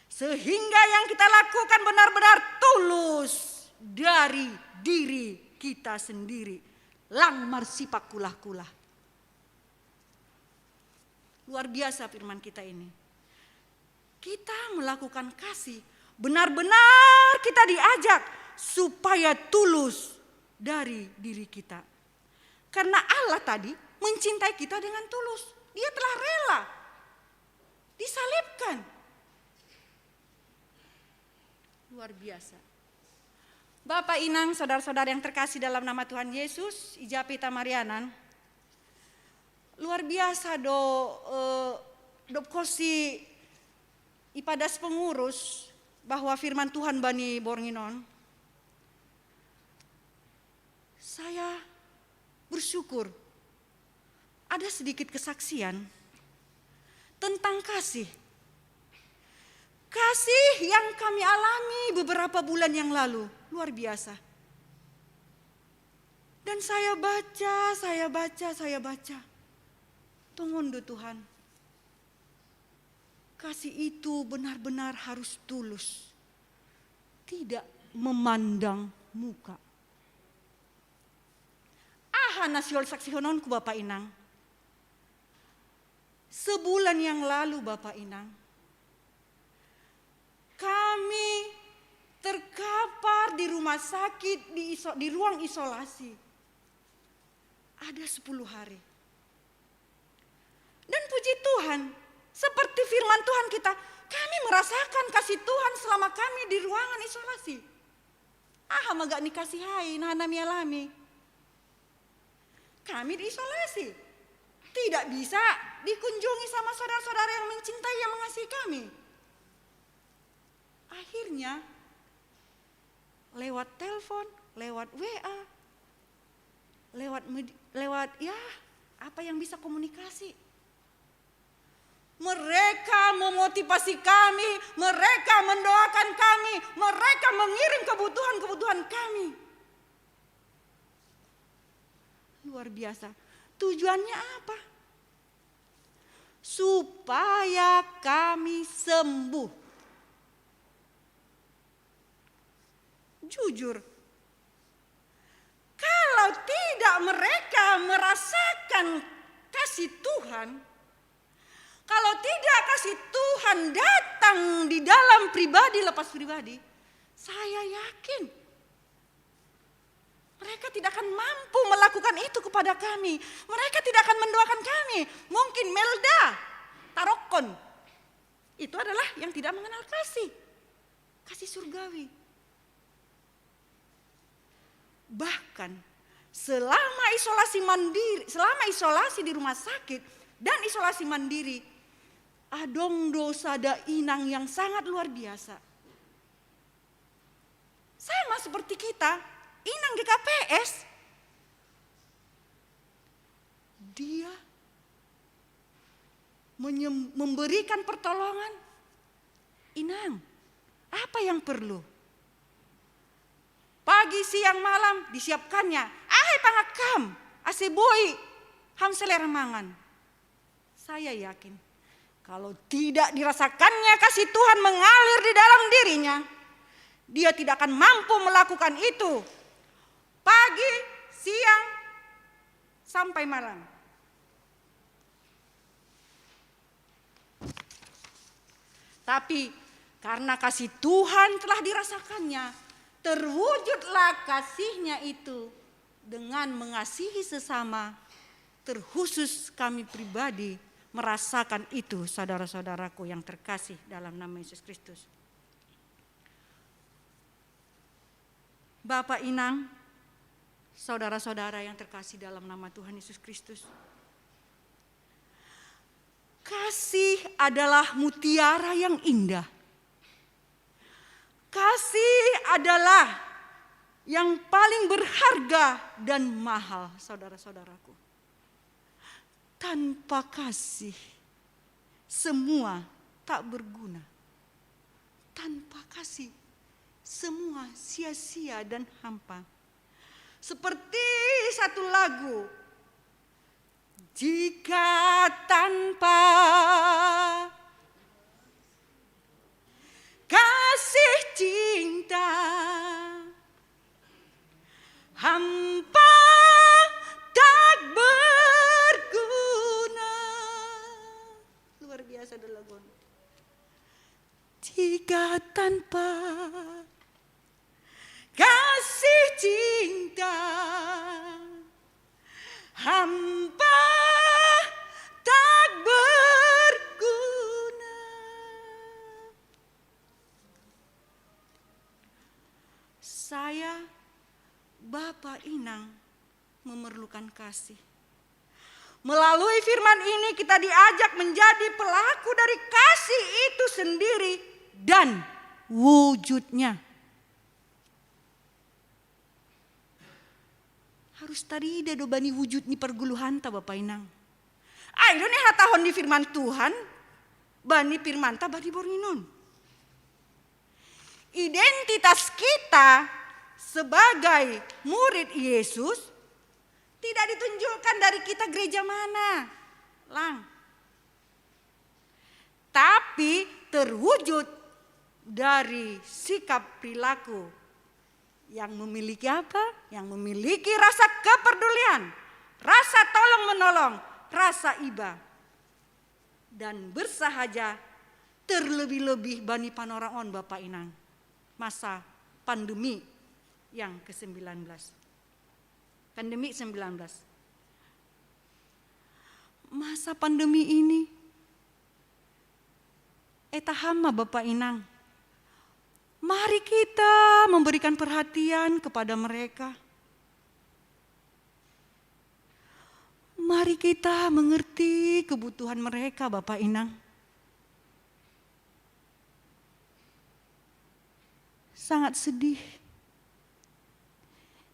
Sehingga yang kita lakukan benar-benar tulus dari diri kita sendiri. Lang marsipakulah-kulah. Luar biasa firman kita ini. Kita melakukan kasih, benar-benar kita diajak supaya tulus dari diri kita. Karena Allah tadi mencintai kita dengan tulus. Dia telah rela disalibkan. Luar biasa. Bapak, Inang, saudara-saudara yang terkasih dalam nama Tuhan Yesus, Ijapi Tamarianan. Luar biasa do, eh, do kosi ipadas pengurus bahwa firman Tuhan bani borngin on. Saya bersyukur ada sedikit kesaksian tentang kasih. Kasih yang kami alami beberapa bulan yang lalu, luar biasa. Dan saya baca, saya baca, saya baca. Tongon do Tuhan. Kasih itu benar-benar harus tulus. Tidak memandang muka. Aha na siol saksihononku, Bapak Inang. Sebulan yang lalu, Bapak Inang, kami terkapar di rumah sakit, di iso-, di ruang isolasi. Ada sepuluh hari. Dan puji Tuhan, seperti firman Tuhan kita, kami merasakan kasih Tuhan selama kami di ruangan isolasi. Aha ma gak nikasihai, naha nami alami. Kami diisolasi. Tidak bisa dikunjungi sama saudara-saudara yang mencintai, yang mengasihi kami. Akhirnya, lewat telepon, lewat W A, lewat med-, lewat, ya, apa yang bisa komunikasi. Mereka memotivasi kami, mereka mendoakan kami, mereka mengirim kebutuhan-kebutuhan kami. Luar biasa. Tujuannya apa? Supaya kami sembuh. Jujur, kalau tidak mereka merasakan kasih Tuhan, kalau tidak kasih Tuhan datang di dalam pribadi lepas pribadi, saya yakin mereka tidak akan mampu melakukan itu kepada kami. Mereka tidak akan mendoakan kami. Mungkin Melda, tarokon. Itu adalah yang tidak mengenal kasih. Kasih surgawi. Bahkan selama isolasi mandiri, selama isolasi di rumah sakit dan isolasi mandiri, adong do sada inang yang sangat luar biasa. Sama seperti kita, inang G K P S. Dia menyem-, memberikan pertolongan. Inang, apa yang perlu? Pagi, siang, malam disiapkannya. Aha i pangakan, ase boi ham selera mangan. Saya yakin, kalau tidak dirasakannya kasih Tuhan mengalir di dalam dirinya, dia tidak akan mampu melakukan itu. Pagi, siang, sampai malam. Tapi karena kasih Tuhan telah dirasakannya, terwujudlah kasihnya itu dengan mengasihi sesama, terkhusus kami pribadi merasakan itu, saudara-saudaraku yang terkasih dalam nama Yesus Kristus. Bapak Inang, saudara-saudara yang terkasih dalam nama Tuhan Yesus Kristus. Kasih adalah mutiara yang indah. Kasih adalah yang paling berharga dan mahal, saudara-saudaraku. Tanpa kasih, semua tak berguna. Tanpa kasih, semua sia-sia dan hampa. Seperti satu lagu, jika tanpa kasih cinta, hampa tak berguna. Luar biasa, Delagon. Jika tanpa kasih cinta, hampa tak berguna. Saya, Bapak Inang, memerlukan kasih. Melalui firman ini kita diajak menjadi pelaku dari kasih itu sendiri dan wujudnya. Harus tarida do bani wujud ni parguluhanta, Bapak Inang. Ai do ni hatahon ni firman Tuhan bani firmanta bani borngin on. Identitas kita sebagai murid Yesus tidak ditunjukkan dari kita gereja mana, Lang. Tapi terwujud dari sikap perilaku yang memiliki apa? Yang memiliki rasa kepedulian, rasa tolong menolong, rasa iba, dan bersahaja, terlebih-lebih bani panorang on, Bapak Inang, masa pandemi yang kesembilan belas. Pandemi sembilan belas. Masa pandemi ini, eta hama Bapak Inang, mari kita memberikan perhatian kepada mereka. Mari kita mengerti kebutuhan mereka, Bapak Inang. Sangat sedih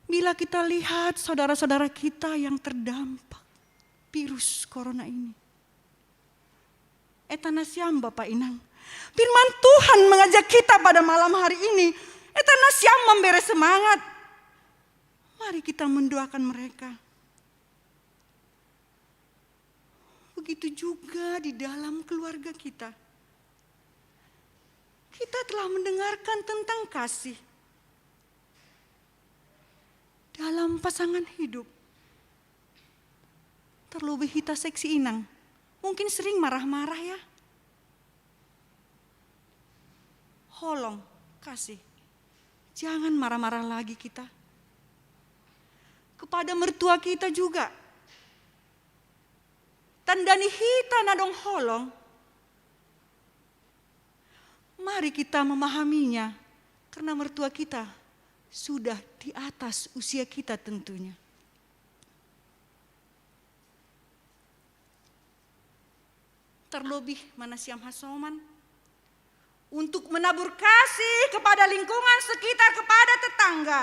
bila kita lihat saudara-saudara kita yang terdampak virus corona ini. Eta na siam, Bapak Inang, firman Tuhan mengajak kita pada malam hari ini. Eta na siam memberi semangat. Mari kita mendoakan mereka. Begitu juga di dalam keluarga kita. Kita telah mendengarkan tentang kasih dalam pasangan hidup. Terlebih hita seksi inang, mungkin sering marah-marah, ya. Holong, kasih. Jangan marah-marah lagi kita. Kepada mertua kita juga. Tandani hita na dong holong. Mari kita memahaminya, karena mertua kita sudah di atas usia kita tentunya. Terlebih ma na siam hasoman, untuk menabur kasih kepada lingkungan sekitar, kepada tetangga.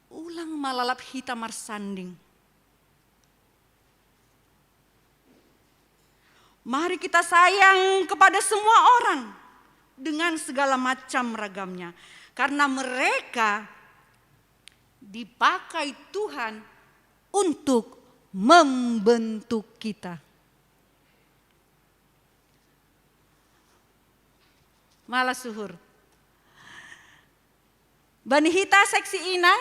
Ulang ma lalap hita marsanding. Mari kita sayang kepada semua orang dengan segala macam ragamnya, karena mereka dipakai Tuhan untuk membentuk kita. Malah suhur. Bani hita seksi inang,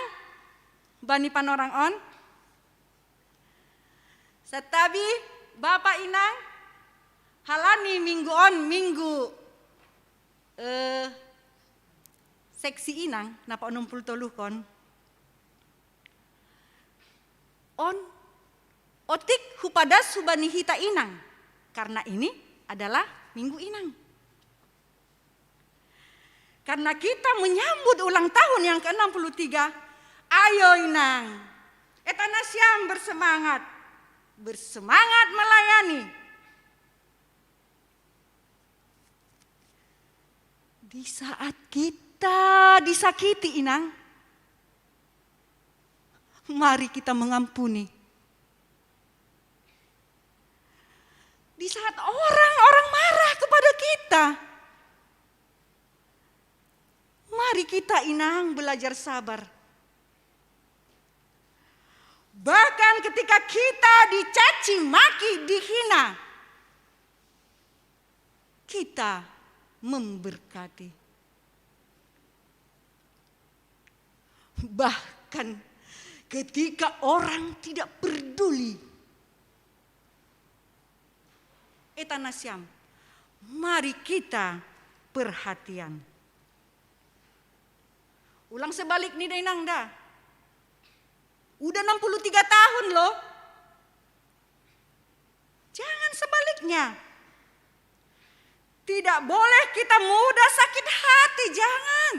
bani panorang on. Satabi, Bapak Inang, halani minggu on, minggu, eh, seksi inang, napa onom puluh tolu kon. On Otik hupadas hubani hita inang, karena ini adalah minggu inang. Karena kita menyambut ulang tahun yang keenam puluh tiga, ayo inang, eta na siam bersemangat, bersemangat melayani. Di saat kita disakiti, inang, mari kita mengampuni. Di saat orang-orang marah kepada kita, mari kita, inang, belajar sabar. Bahkan ketika kita dicaci maki, dihina, kita memberkati. Bahkan ketika orang tidak peduli, eta na siam, mari kita perhatian. Ulang sebalik ni, da inang, da. Udah enam puluh tiga tahun loh. Jangan sebaliknya. Tidak boleh kita mudah sakit hati, jangan.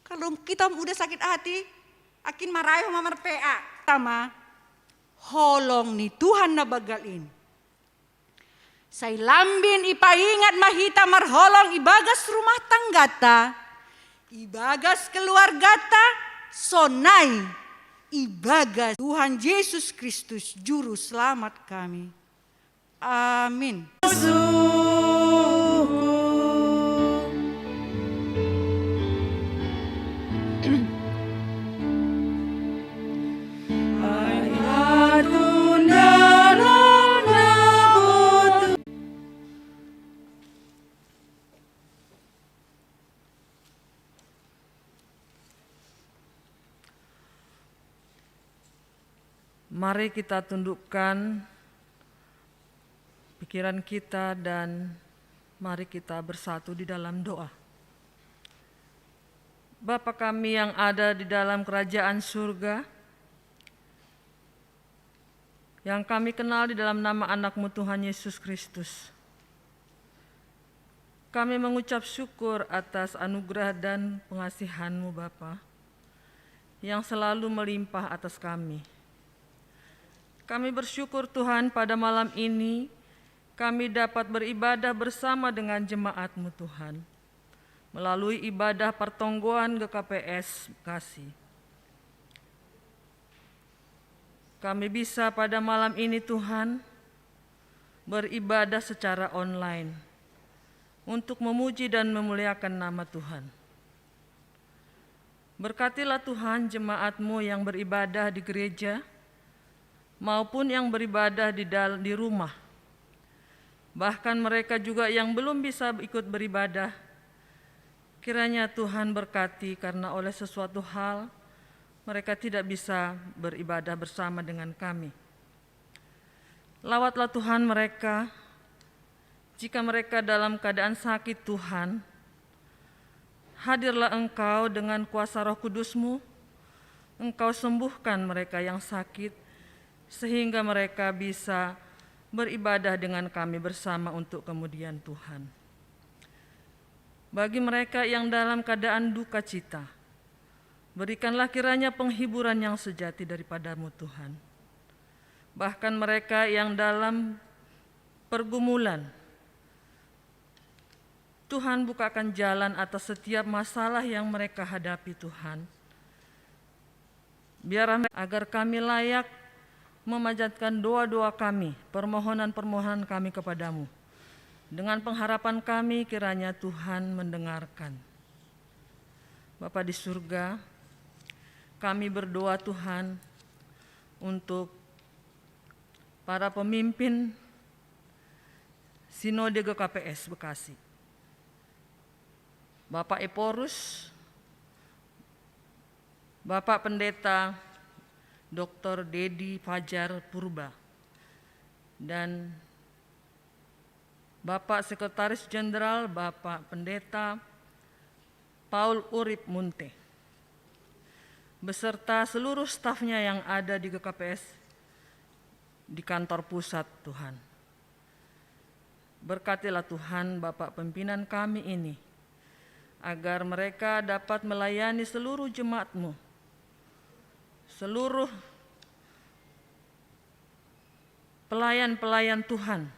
Kalau kita mudah sakit hati, akin marayo mamar P A. Sama, holong ni Tuhan na bagal ini. Sai lambin ipaingat ma hita marholong ibagas rumah tanggata, ibagas keluargata, sonai ibagas Tuhan Yesus Kristus Juru Selamat kami. Amin. Mari kita tundukkan pikiran kita dan mari kita bersatu di dalam doa. Bapa kami yang ada di dalam kerajaan surga, yang kami kenal di dalam nama Anak-Mu Tuhan Yesus Kristus, kami mengucap syukur atas anugerah dan pengasihan-Mu, Bapa, yang selalu melimpah atas kami. Kami bersyukur, Tuhan, pada malam ini kami dapat beribadah bersama dengan jemaat-Mu, Tuhan, melalui ibadah pertonggoan G K P S Bekasi. Kami bisa pada malam ini, Tuhan, beribadah secara online untuk memuji dan memuliakan nama Tuhan. Berkatilah, Tuhan, jemaat-Mu yang beribadah di gereja maupun yang beribadah di dal-, di rumah. Bahkan mereka juga yang belum bisa ikut beribadah, kiranya Tuhan berkati karena oleh sesuatu hal mereka tidak bisa beribadah bersama dengan kami. Lawatlah, Tuhan, mereka. Jika mereka dalam keadaan sakit, Tuhan, hadirlah Engkau dengan kuasa Roh Kudus-Mu. Engkau sembuhkan mereka yang sakit, sehingga mereka bisa beribadah dengan kami bersama untuk kemudian, Tuhan. Bagi mereka yang dalam keadaan duka cita, berikanlah kiranya penghiburan yang sejati daripada-Mu, Tuhan. Bahkan mereka yang dalam pergumulan, Tuhan, bukakan jalan atas setiap masalah yang mereka hadapi, Tuhan. Biarlah agar kami layak memanjatkan doa-doa kami, permohonan-permohonan kami kepada-Mu. Dengan pengharapan kami, kiranya Tuhan mendengarkan. Bapa di surga, kami berdoa, Tuhan, untuk para pemimpin Sinode G K P S Bekasi. Bapak Ephorus, Bapak Pendeta Doktor Dedi Fajar Purba, dan Bapak Sekretaris Jenderal, Bapak Pendeta Paul Urip Munte. beserta seluruh stafnya yang ada di G K P S di kantor pusat, Tuhan. Berkatilah, Tuhan, Bapak pimpinan kami ini, agar mereka dapat melayani seluruh jemaat-Mu, seluruh pelayan-pelayan Tuhan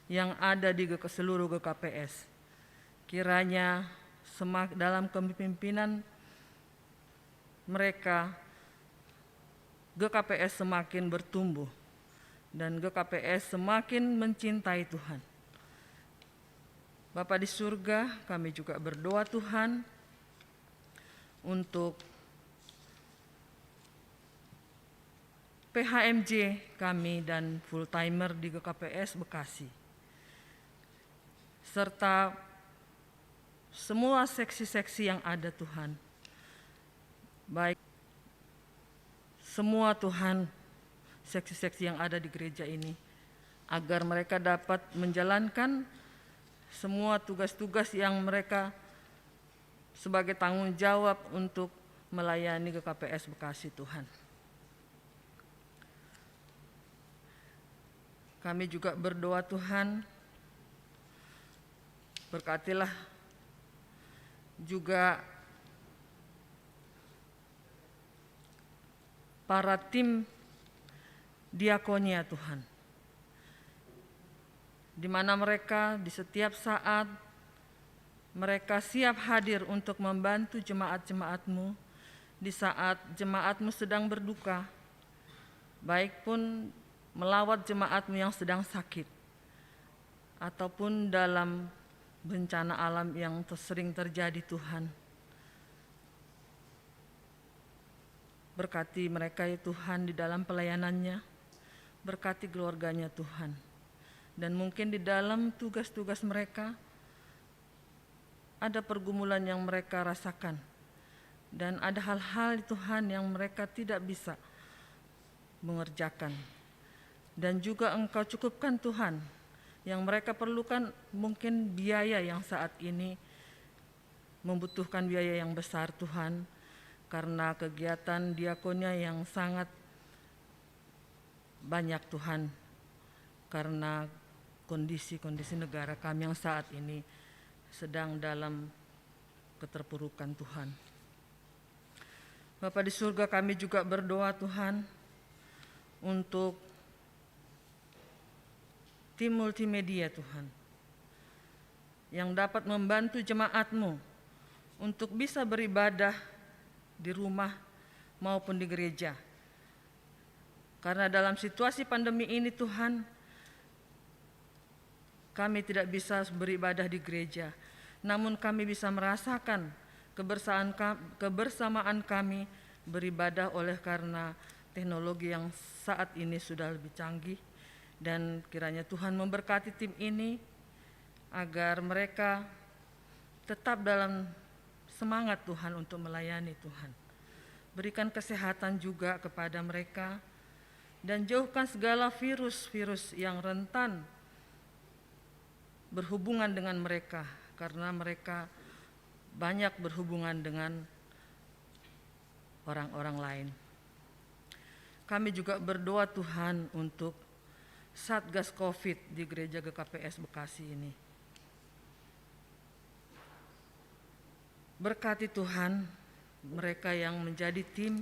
yang ada di G K, seluruh G K P S. Kiranya semak-, dalam kepemimpinan mereka, G K P S semakin bertumbuh dan G K P S semakin mencintai Tuhan. Bapa di surga, kami juga berdoa, Tuhan, untuk P H M J kami dan full timer di G K P S Bekasi, serta semua seksi-seksi yang ada, Tuhan. Baik semua, Tuhan, seksi-seksi yang ada di gereja ini, agar mereka dapat menjalankan semua tugas-tugas yang mereka sebagai tanggung jawab untuk melayani G K P S Bekasi, Tuhan. Kami juga berdoa, Tuhan, berkatilah juga para tim diakonia, Tuhan, di mana mereka di setiap saat mereka siap hadir untuk membantu jemaat-jemaat-Mu di saat jemaat-Mu sedang berduka, baik pun melawat jemaat-Mu yang sedang sakit, ataupun dalam bencana alam yang ter-, sering terjadi, Tuhan. Berkati mereka, ya Tuhan, di dalam pelayanannya. Berkati keluarganya, Tuhan. Dan mungkin di dalam tugas-tugas mereka, ada pergumulan yang mereka rasakan. Dan ada hal-hal, Tuhan, yang mereka tidak bisa mengerjakan. Dan juga Engkau cukupkan, Tuhan, yang mereka perlukan, mungkin biaya yang saat ini membutuhkan biaya yang besar, Tuhan, karena kegiatan diakonia yang sangat banyak, Tuhan, karena kondisi-kondisi negara kami yang saat ini sedang dalam keterpurukan, Tuhan. Bapa di surga, kami juga berdoa, Tuhan, untuk tim multimedia, Tuhan, yang dapat membantu jemaat-Mu untuk bisa beribadah di rumah maupun di gereja. Karena dalam situasi pandemi ini, Tuhan, kami tidak bisa beribadah di gereja, namun kami bisa merasakan kebersamaan ka-, kebersamaan kami beribadah oleh karena teknologi yang saat ini sudah lebih canggih. Dan kiranya Tuhan memberkati tim ini agar mereka tetap dalam semangat, Tuhan, untuk melayani, Tuhan. Berikan kesehatan juga kepada mereka dan jauhkan segala virus-virus yang rentan berhubungan dengan mereka, karena mereka banyak berhubungan dengan orang-orang lain. Kami juga berdoa, Tuhan, untuk Satgas covid di Gereja G K P S Bekasi ini. Berkati, Tuhan, mereka yang menjadi tim.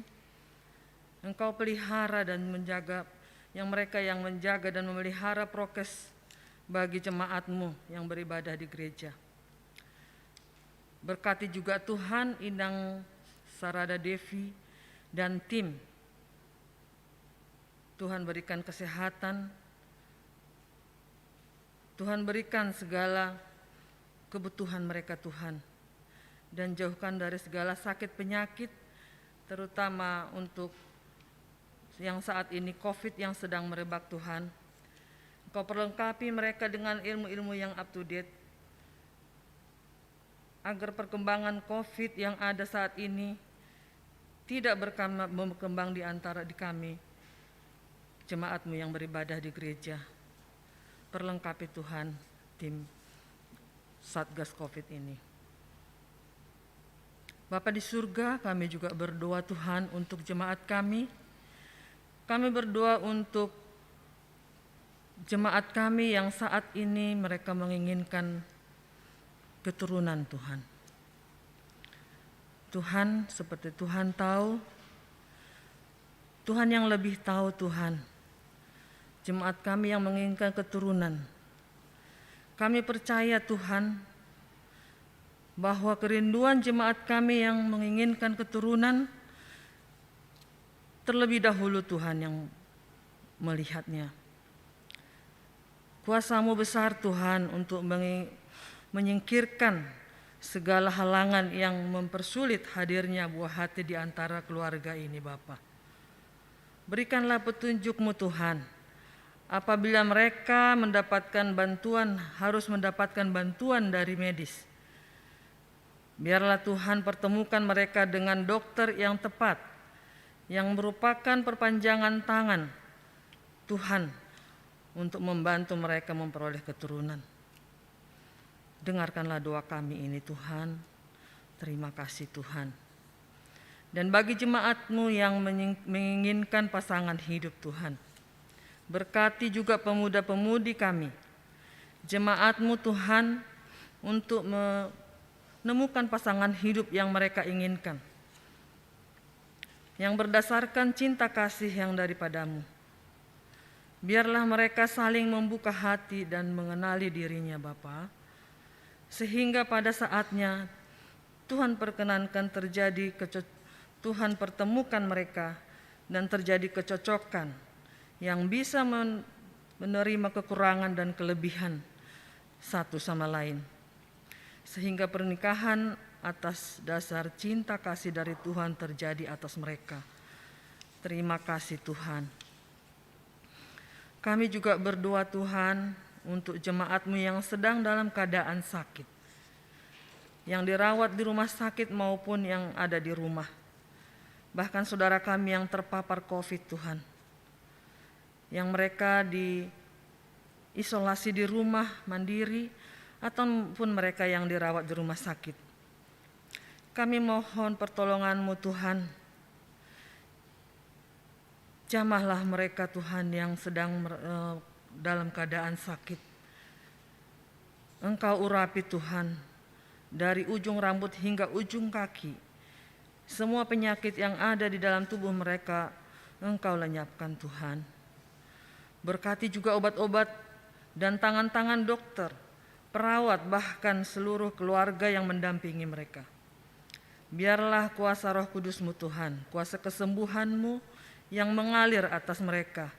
Engkau pelihara dan menjaga, yang mereka yang menjaga dan memelihara prokes bagi jemaat-Mu yang beribadah di gereja. Berkati juga, Tuhan, Inang Sarada Devi dan tim. Tuhan berikan kesehatan, Tuhan berikan segala kebutuhan mereka, Tuhan. Dan jauhkan dari segala sakit penyakit, terutama untuk yang saat ini covid yang sedang merebak, Tuhan. Engkau perlengkapi mereka dengan ilmu-ilmu yang up to date, agar perkembangan covid yang ada saat ini tidak berkama-, berkembang di antara di kami, jemaat-Mu yang beribadah di gereja. Perlengkapi, Tuhan, tim Satgas covid ini. Bapa di surga, kami juga berdoa Tuhan untuk jemaat kami. Kami berdoa untuk jemaat kami yang saat ini mereka menginginkan keturunan Tuhan. Tuhan, seperti Tuhan tahu, Tuhan yang lebih tahu Tuhan. Jemaat kami yang menginginkan keturunan. Kami percaya Tuhan, bahwa kerinduan jemaat kami yang menginginkan keturunan, terlebih dahulu Tuhan yang melihatnya. Kuasa-Mu besar Tuhan untuk mengi-, menyingkirkan segala halangan yang mempersulit hadirnya buah hati di antara keluarga ini, Bapa. Berikanlah petunjuk-Mu, Tuhan. Apabila mereka mendapatkan bantuan, harus mendapatkan bantuan dari medis. Biarlah Tuhan pertemukan mereka dengan dokter yang tepat, yang merupakan perpanjangan tangan Tuhan untuk membantu mereka memperoleh keturunan. Dengarkanlah doa kami ini, Tuhan. Terima kasih, Tuhan. Dan bagi jemaat-Mu yang menying-, menginginkan pasangan hidup, Tuhan, berkati juga pemuda-pemudi kami, jemaat-Mu, Tuhan, untuk menemukan pasangan hidup yang mereka inginkan, yang berdasarkan cinta kasih yang daripada-Mu. Biarlah mereka saling membuka hati dan mengenali dirinya, Bapa, sehingga pada saatnya Tuhan perkenankan terjadi keco-, Tuhan pertemukan mereka dan terjadi kecocokan yang bisa men-, menerima kekurangan dan kelebihan satu sama lain, sehingga pernikahan atas dasar cinta kasih dari Tuhan terjadi atas mereka. Terima kasih, Tuhan. Kami juga berdoa, Tuhan, untuk jemaat-Mu yang sedang dalam keadaan sakit, yang dirawat di rumah sakit maupun yang ada di rumah. Bahkan saudara kami yang terpapar covid, Tuhan, yang mereka diisolasi di rumah mandiri, ataupun mereka yang dirawat di rumah sakit. Kami mohon pertolongan-Mu, Tuhan. Jamahlah mereka, Tuhan, yang sedang mer-, eh, dalam keadaan sakit. Engkau urapi, Tuhan, dari ujung rambut hingga ujung kaki. Semua penyakit yang ada di dalam tubuh mereka, Engkau lenyapkan, Tuhan. Berkati juga obat-obat dan tangan-tangan dokter, perawat, bahkan seluruh keluarga yang mendampingi mereka. Biarlah kuasa Roh Kudus-Mu, Tuhan, kuasa kesembuhan-Mu yang mengalir atas mereka,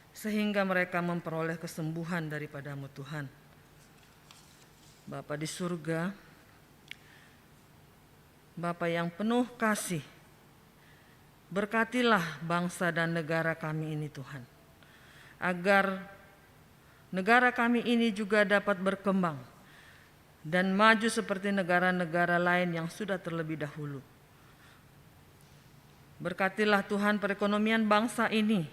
sehingga mereka memperoleh kesembuhan daripada-Mu, Tuhan. Bapa di surga, Bapa yang penuh kasih, berkatilah bangsa dan negara kami ini, Tuhan, agar negara kami ini juga dapat berkembang dan maju seperti negara-negara lain yang sudah terlebih dahulu. Berkatilah, Tuhan, perekonomian bangsa ini,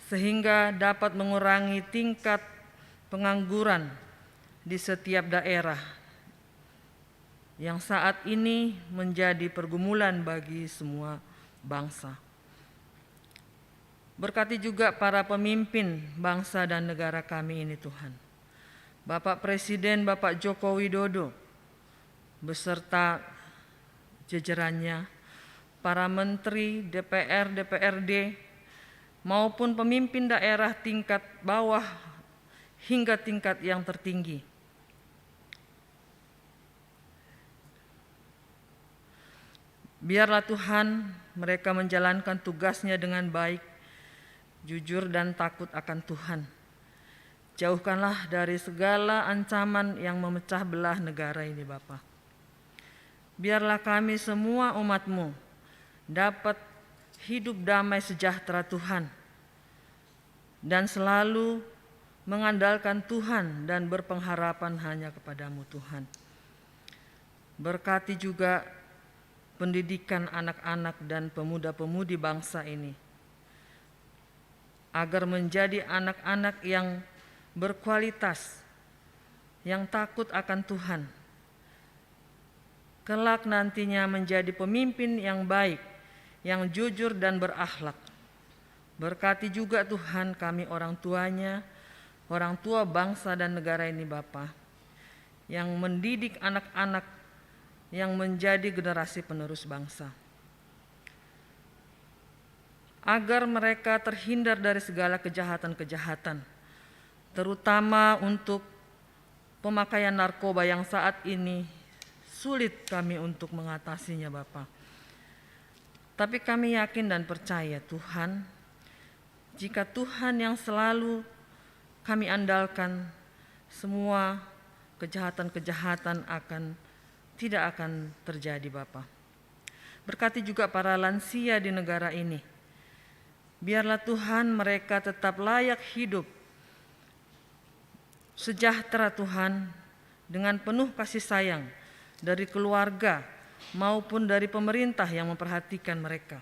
sehingga dapat mengurangi tingkat pengangguran di setiap daerah yang saat ini menjadi pergumulan bagi semua bangsa. Berkati juga para pemimpin bangsa dan negara kami ini, Tuhan. Bapak Presiden, Bapak Joko Widodo, beserta jajarannya, para menteri, D P R, D P R D, maupun pemimpin daerah tingkat bawah hingga tingkat yang tertinggi. Biarlah, Tuhan, mereka menjalankan tugasnya dengan baik, jujur, dan takut akan Tuhan. Jauhkanlah dari segala ancaman yang memecah belah negara ini, Bapa. Biarlah kami semua umat-Mu dapat hidup damai sejahtera, Tuhan, dan selalu mengandalkan Tuhan dan berpengharapan hanya kepada-Mu, Tuhan. Berkati juga pendidikan anak-anak dan pemuda-pemudi bangsa ini, agar menjadi anak-anak yang berkualitas, yang takut akan Tuhan, kelak nantinya menjadi pemimpin yang baik, yang jujur dan berakhlak. Berkati juga Tuhan kami orang tuanya, orang tua bangsa dan negara ini Bapa, yang mendidik anak-anak yang menjadi generasi penerus bangsa. Agar mereka terhindar dari segala kejahatan-kejahatan, terutama untuk pemakaian narkoba yang saat ini sulit kami untuk mengatasinya, Bapa. Tapi kami yakin dan percaya, Tuhan, jika Tuhan yang selalu kami andalkan, semua kejahatan-kejahatan akan, tidak akan terjadi, Bapa. Berkati juga para lansia di negara ini. Biarlah Tuhan mereka tetap layak hidup, sejahtera Tuhan, dengan penuh kasih sayang dari keluarga maupun dari pemerintah yang memperhatikan mereka.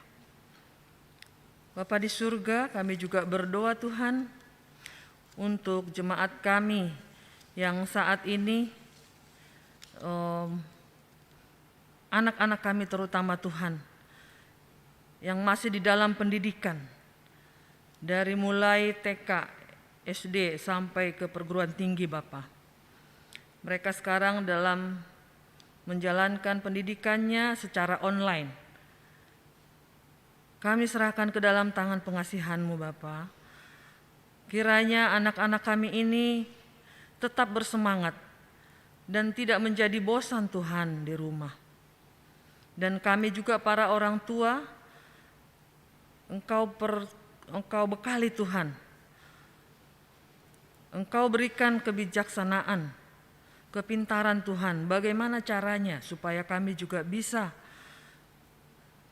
Bapa di surga, kami juga berdoa Tuhan untuk jemaat kami yang saat ini, em, anak-anak kami terutama Tuhan, yang masih di dalam pendidikan, dari mulai T K, S D sampai ke perguruan tinggi Bapa. Mereka sekarang dalam menjalankan pendidikannya secara online. Kami serahkan ke dalam tangan pengasihan-Mu, Bapa. Kiranya anak-anak kami ini tetap bersemangat dan tidak menjadi bosan, Tuhan, di rumah. Dan kami juga para orang tua, Engkau per-, Engkau bekali, Tuhan. Engkau berikan kebijaksanaan, kepintaran, Tuhan. Bagaimana caranya supaya kami juga bisa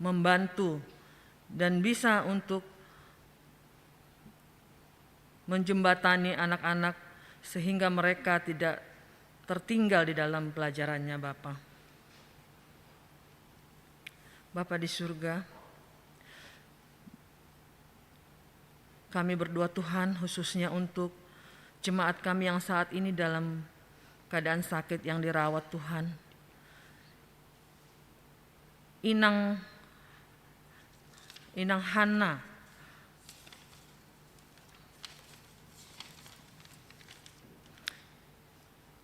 membantu dan bisa untuk menjembatani anak-anak sehingga mereka tidak tertinggal di dalam pelajarannya, Bapa. Bapa di surga, kami berdoa, Tuhan, khususnya untuk jemaat kami yang saat ini dalam keadaan sakit, yang dirawat, Tuhan. Inang, Inang Hana.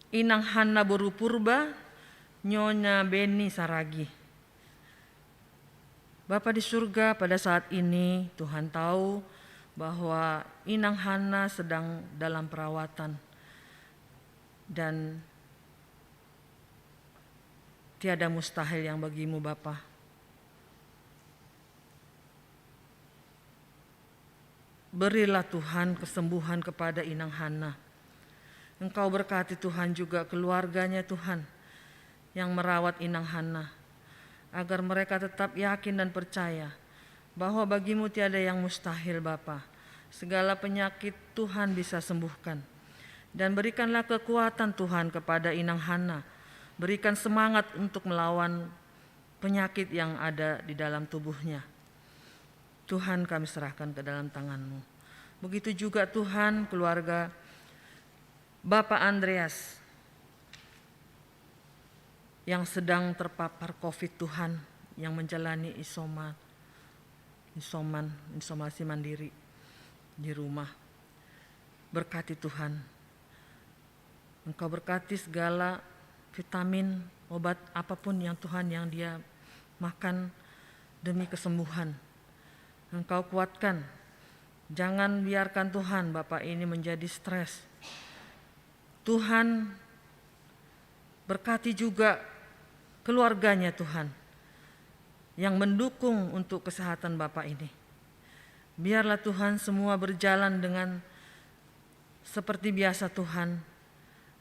Inang Hana Boru Purba, Nyonya Beni Saragi. Bapa di surga, pada saat ini Tuhan tahu bahwa Inang Hana sedang dalam perawatan dan tiada mustahil yang bagi-Mu, Bapa. Berilah, Tuhan, kesembuhan kepada Inang Hana. Engkau berkati, Tuhan, juga keluarganya, Tuhan, yang merawat Inang Hana, agar mereka tetap yakin dan percaya bahwa bagi-Mu tiada yang mustahil, Bapa. Segala penyakit Tuhan bisa sembuhkan. Dan berikanlah kekuatan, Tuhan, kepada Inang Hana. Berikan semangat untuk melawan penyakit yang ada di dalam tubuhnya. Tuhan, kami serahkan ke dalam tangan-Mu. Begitu juga, Tuhan, keluarga Bapak Andreas yang sedang terpapar covid, Tuhan, yang menjalani isoma-, isoman, isolasi mandiri di rumah. Berkati, Tuhan. Engkau berkati segala vitamin, obat apapun yang, Tuhan, yang dia makan demi kesembuhan. Engkau kuatkan. Jangan biarkan, Tuhan, Bapak ini menjadi stres. Tuhan, berkati juga keluarganya, Tuhan, yang mendukung untuk kesehatan Bapak ini. Biarlah, Tuhan, semua berjalan dengan seperti biasa, Tuhan.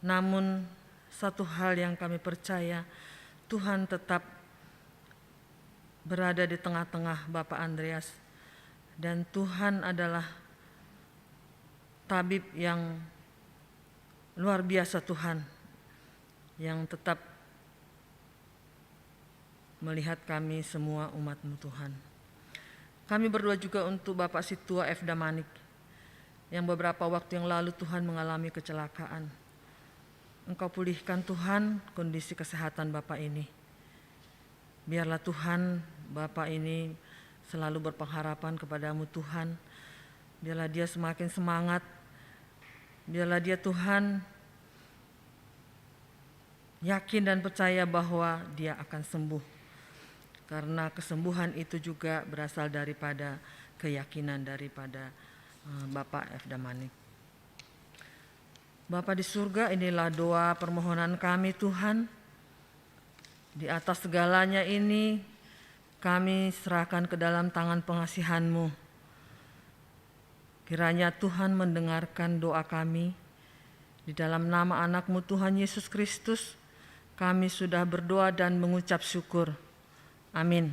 Namun, satu hal yang kami percaya, Tuhan tetap berada di tengah-tengah Bapak Andreas. Dan Tuhan adalah tabib yang luar biasa, Tuhan, yang tetap melihat kami semua umat-Mu, Tuhan. Kami berdoa juga untuk Bapak Situa F. Damanik, yang beberapa waktu yang lalu, Tuhan, mengalami kecelakaan. Engkau pulihkan, Tuhan, kondisi kesehatan Bapak ini. Biarlah Tuhan, Bapak ini selalu berpengharapan kepada-Mu, Tuhan. Biarlah dia semakin semangat. Biarlah dia, Tuhan, yakin dan percaya bahwa dia akan sembuh. Karena kesembuhan itu juga berasal daripada keyakinan daripada, eh, Bapak F. Damanik. Bapa di surga, inilah doa permohonan kami, Tuhan. Di atas segalanya ini, kami serahkan ke dalam tangan pengasihan-Mu. Kiranya Tuhan mendengarkan doa kami. Di dalam nama Anak-Mu, Tuhan Yesus Kristus, kami sudah berdoa dan mengucap syukur. Amin.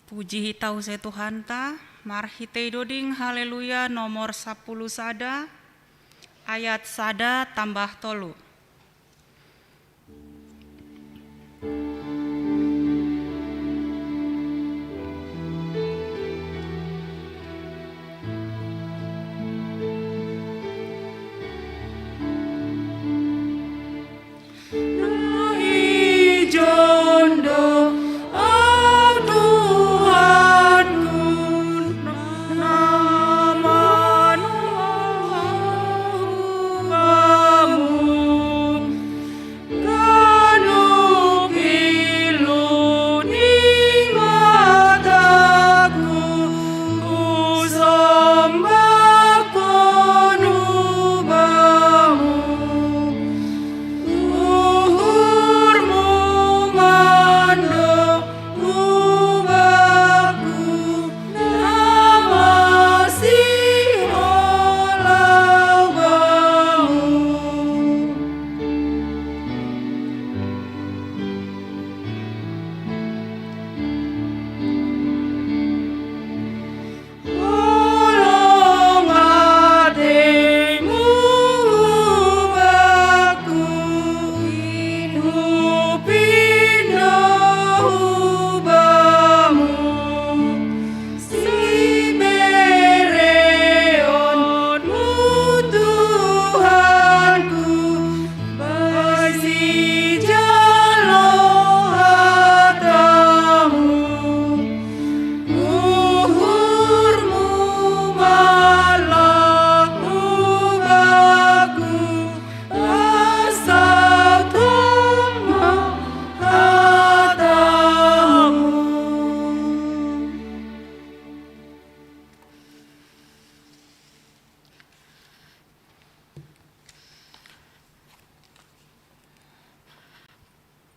Puji hita use Tuhanta, marhitei doding Haleluya nomor sapuluh sada, ayat sada tambah tolu.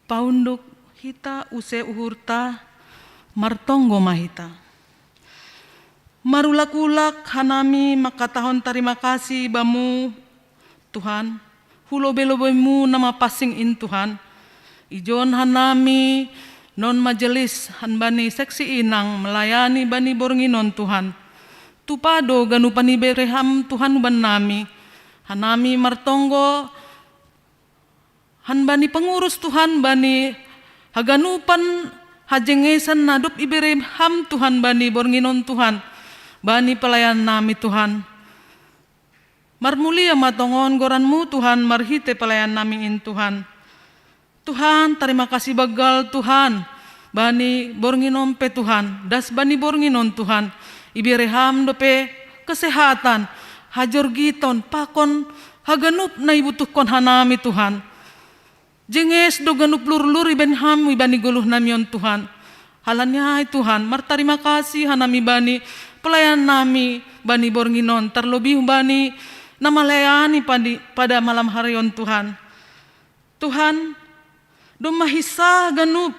Paunduk hita use uhurta, martonggo ma hita. Marulak-ulak hanami mangkatahon tarima kasih Bamu, Tuhan, hu lobei-lobeiMu na mapansing in, Tuhan. Ijon hanami non majelis han bani seksi inang melayani bani borngin on, Tuhan. Tupa do ganupan ibere Ham, Tuhan, hubannami. Hanami martonggo han bani pengurus, Tuhan, bani haganupan hajengesan na dob ibere Ham, Tuhan, bani borngin on, Tuhan, bani pelayannami, Tuhan. Marmulia ma tongon goranMu, Tuhan, marhitei pelayannami in, Tuhan. Tuhan, tarima kasih banggal, Tuhan, bani borngin on pe, Tuhan, das bani borngin on, Tuhan, ibere Ham dope kesehatan, hajorgiton, pakon haganup na ibutuhkon hanami, Tuhan. Jenges do ganup lurlur ibahen Ham ibani goluhnami on, Tuhan. Halani ai, Tuhan, martarima kasih hanami bani pelayannami bani borngin on, tarlobih bani na malayani padi-, pada malam hari on, Tuhan. Tuhan, domma hinsah ganup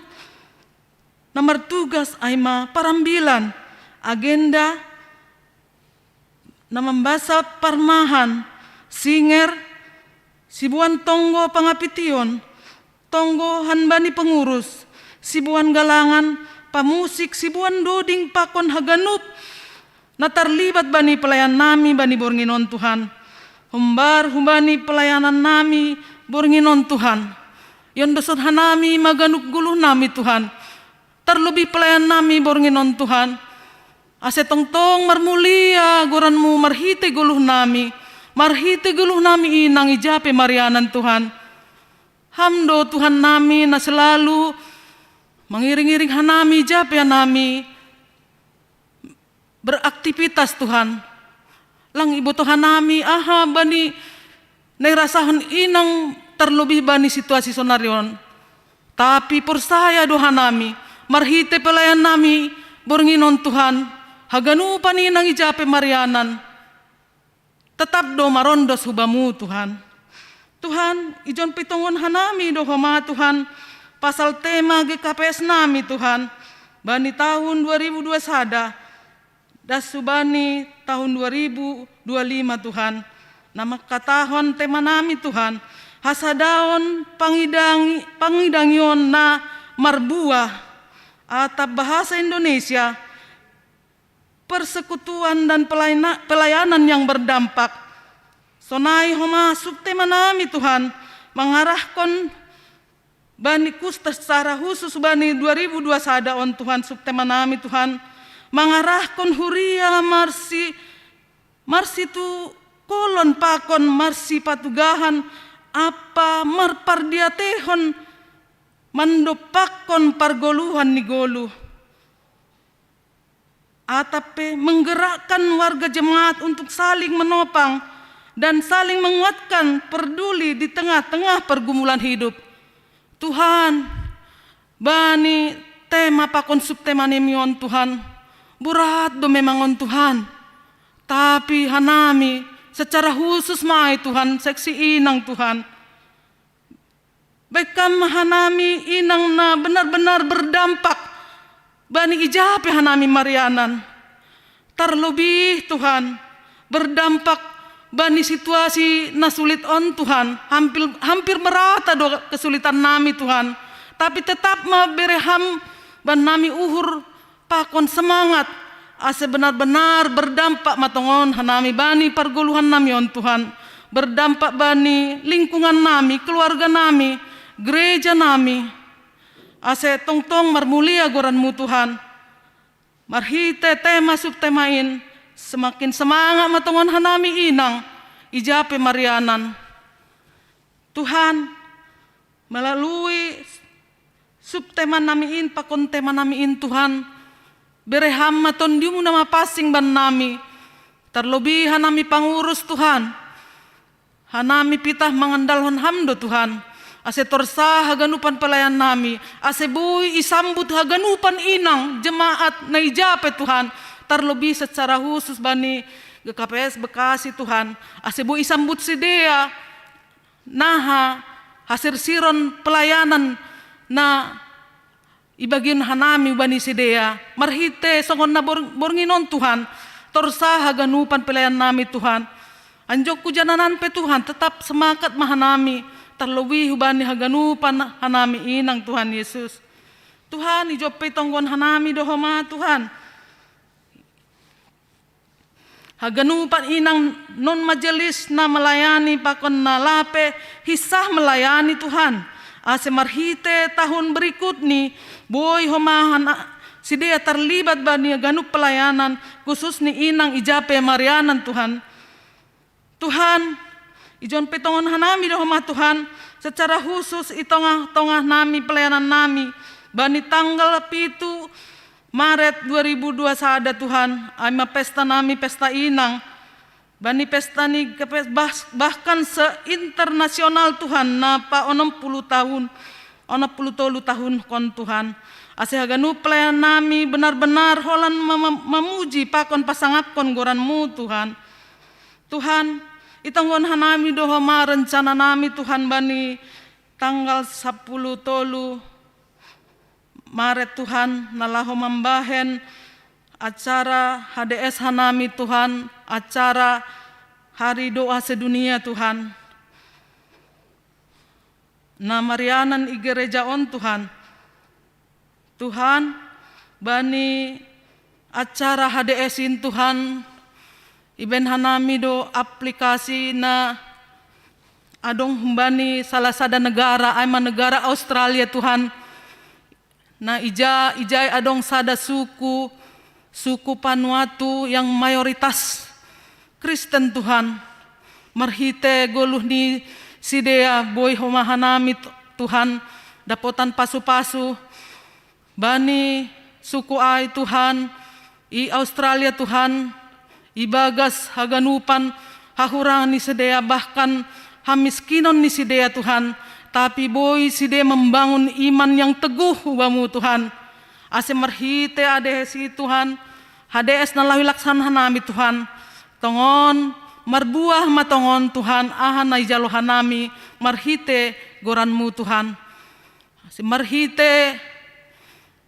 na martugas, ai ma parambilan, agenda, na mambasa parmahan, singer, siboan tonggo pangapition, tonggo han bani pengurus, siboan galangan, pamusik, siboan doding pakon haganup na tarlibat bani pelayannami bani borngin on, Tuhan. Hombar hubani pelayanannami borngin on, Tuhan. Iondosot hanami maganup goluh nami Tuhan. Tarlobih pelayan nami borngin on Tuhan. Ase tongtong marmulia goran-Mu marhite goluh nami. Marhite goluh nami inang ija pe marianan Tuhan. Ham do Tuhan nami na selalu mangiring-iring hanami ija pe hanami beraktivitas Tuhan. Lang iboto hanami aha bani na irasahon inang tarlobih bani situasi sonari on. Tapi porsaya do hanami, marhite pelayan nami borngin on Tuhan, haganupan inang ija pe marianan. Tetap do marondos hu Bamu Tuhan. Tuhan, ijon pe tongon hanami do homa Tuhan, pasal tema G K P S nami Tuhan, bani tahun dua ribu dua sada, das hu bani tahun dua ribu dua lima Tuhan. Na mangkatahon tema nami Tuhan, hasadaon pangidangi, pangidangion na marbuah, atap bahasa Indonesia, persekutuan dan pelaina-, pelayanan yang berdampak. Sonai homa subtema nami Tuhan, mangarahkon bani kus secara khusus bani dua ribu dua sada on Tuhan, subtema nami Tuhan, mangarahkon huria marsi, marsitu kolon pakon marsipatugahan apa marpardiatehon mandompakkon pargoluhan ni goluh. Atap pe menggerakkan warga jemaat untuk saling menopang dan saling menguatkan, peduli di tengah-tengah pergumulan hidup. Tuhan, bani tema pakon subtema nami on Tuhan, borat do memang on Tuhan. Tapi hanami secara khusus ma ai Tuhan, seksi inang Tuhan. Baen Kam ma hanami inang na benar-benar berdampak bani ija pe hanami marianan. Tarlobih Tuhan, berdampak bani situasi na sulit on Tuhan. Hampir, hampir merata do kesulitan nami Tuhan. Tapi tetap ma bere Ham bani nami uhur pakon semangat, ase benar-benar berdampak ma tongon hanami bani pargoluhan nami on Tuhan, berdampak bani lingkungan nami, keluarga nami, gereja nami, ase tongtong marmulia goran-Mu Tuhan. Marhite tema subtema in, semakin semangat ma tongon hanami inang ija pe marianan. Tuhan, melalui subtema nami in, pakon tema nami in Tuhan, bere Ham ma Tondimu na mapansing bani nami, tarlobih hanami pangurus Tuhan. Hanami pitah mangandalhon Ham do Tuhan, ase torsa haganupan pelayan nami, ase boi isambut haganupan inang jemaat na ija pe Tuhan, tarlobih secara khusus bani G K P S Bekasi Tuhan, ase boi isambut sidea naha hasirsiron pelayanan na ibagion hanami bani sidea, marhite songon na bor-, borngin on Tuhan, torsa haganupan pelayan nami Tuhan. Anjongku jananan pe Tuhan, tetap semangat ma hanami, tarlobih hubani haganupan hanami inang Tuhan Yesus. Tuhan, ijon pe tonggon hanami do homa Tuhan. Haganupan inang non majelis na melayani pakon na lape hinsah melayani Tuhan. Ase marhite tahun berikut ni boi homa hana-, sidea tarlibat bani ganup pelayanan khusus ni inang ija pe marianan Tuhan. Tuhan, ijon pe tongon hanami do homa Tuhan, secara khusus i tongah-tongah nami pelayanan nami, bani tanggal pitu Maret dua ribu dua sada Tuhan, ai ma pesta nami, pesta inang. Bani pesta ni kepes-, bah-, bahkan se-internasional Tuhan, na pa onom puluh tahun, onom puluh tolu tahun kon Tuhan. Ase haganup pelayanan nami benar-benar holan mem-, memuji pakon pasangapkon goran-Mu Tuhan. Tuhan, itonggon hanami do homa rencana nami Tuhan bani tanggal sapuluh tolu Maret Tuhan, na laho mambahen acara H D S hanami Tuhan, acara Hari Doa Sedunia Tuhan. Na marianan i gereja on Tuhan. Tuhan, bani acara H D S in Tuhan, ibaen hanami do aplikasi na Adong humbani salah sada negara, ai ma negara Australia, Tuhan. Na ija, ijai adong sada suku, suku Vanuatu yang mayoritas Kristen, Tuhan. Marhite goluh ni sidea boi homa hanami, Tuhan, dapotan pasu-pasu bani suku ai, Tuhan, i Australia, Tuhan, ibagas haganupan hahurangan ni sidea, bahkan hamiskinon ni sidea, Tuhan, tapi boi sidea membangun iman yang teguh hu Bamu, Tuhan. Ase marhite adehe si, Tuhan, H D S na laho ilaksanan hanami, Tuhan, tongon marbuah ma tongon, Tuhan, aha na ijalo hanami marhite goran-Mu, Tuhan. Ase marhite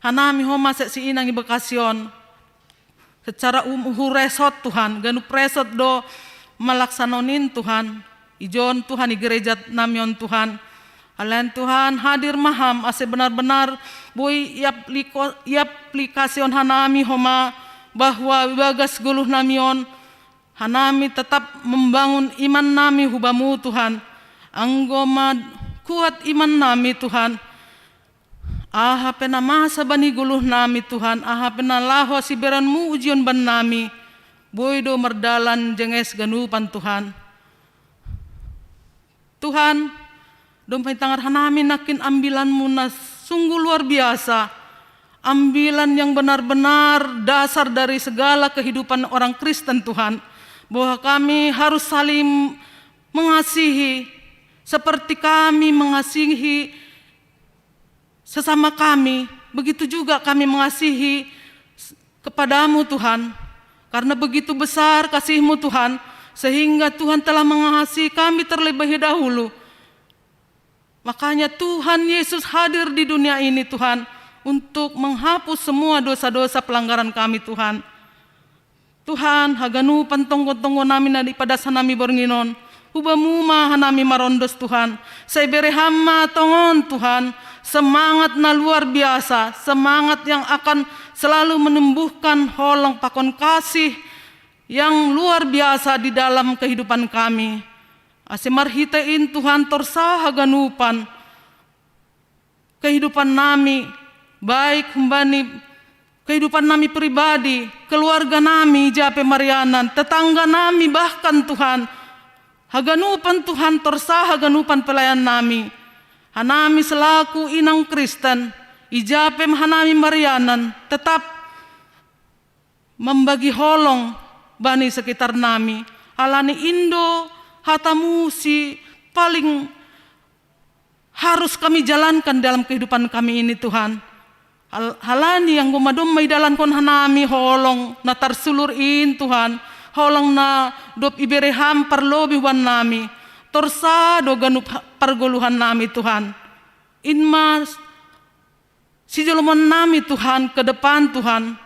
hanami homa seksi inang i bagasi on, secara um-, uhu resort, Tuhan, ganup resort do malaksanon in, Tuhan. Ijon, Tuhan, i gereja nami on, Tuhan. Alai, Tuhan, hadir ma Ham ase benar-benar boi iapliko-, iaplikasi on hanami homa bahwa ibagas goluh nami on, hanami tetap membangun iman nami hu Bamu, Tuhan. Anggo ma kuat iman nami, Tuhan, aha pe na masa bani goluh nami, Tuhan, aha pe na laho siberenmu ujion bannami, boi do mardalan jenges ganupan, Tuhan. Tuhan, dompak itangar hanami nangkin ambilanmu na sungguh luar biasa, ambilan yang benar-benar dasar dari segala kehidupan orang Kristen, Tuhan, bahwa kami harus saling mengasihi, seperti kami mengasihi sesama kami, begitu juga kami mengasihi kepadamu, Tuhan. Karena begitu besar kasih-Mu, Tuhan, sehingga Tuhan telah mengasihi kami terlebih dahulu. Makanya Tuhan Yesus hadir di dunia ini, Tuhan, untuk menghapus semua dosa-dosa pelanggaran kami, Tuhan. Tuhan, haganupan tonggo-tonggo nami na ipadas hanami borngin on, hu Bamu ma hanami marondos, Tuhan. Sai bere Ham ma tongon, Tuhan, semangat na luar biasa, semangat yang akan selalu menumbuhkan holong pakon kasih yang luar biasa di dalam kehidupan kami. Ase marhite in, Tuhan, torsa haganupan kehidupan nami, baik humbani kehidupan nami pribadi, keluarga nami, ija pe marianan, tetangga nami, bahkan, Tuhan, haganupan, Tuhan, torsa haganupan pelayan nami. Hanami selaku inang Kristen, ija pe hanami marianan, tetap mambagi holong bani sekitar nami. Alani in do hata-Mu si paling harus kami jalankan dalam kehidupan kami ini, Tuhan. Hal-, halani anggo madom ma idalankon hanami holong na tarsulur in, Tuhan, holong na dob ibere Ham parlobei bannami, torsa do ganup ha-, pargoluhan nami, Tuhan. In ma sijolomon nami, Tuhan, ke depan, Tuhan,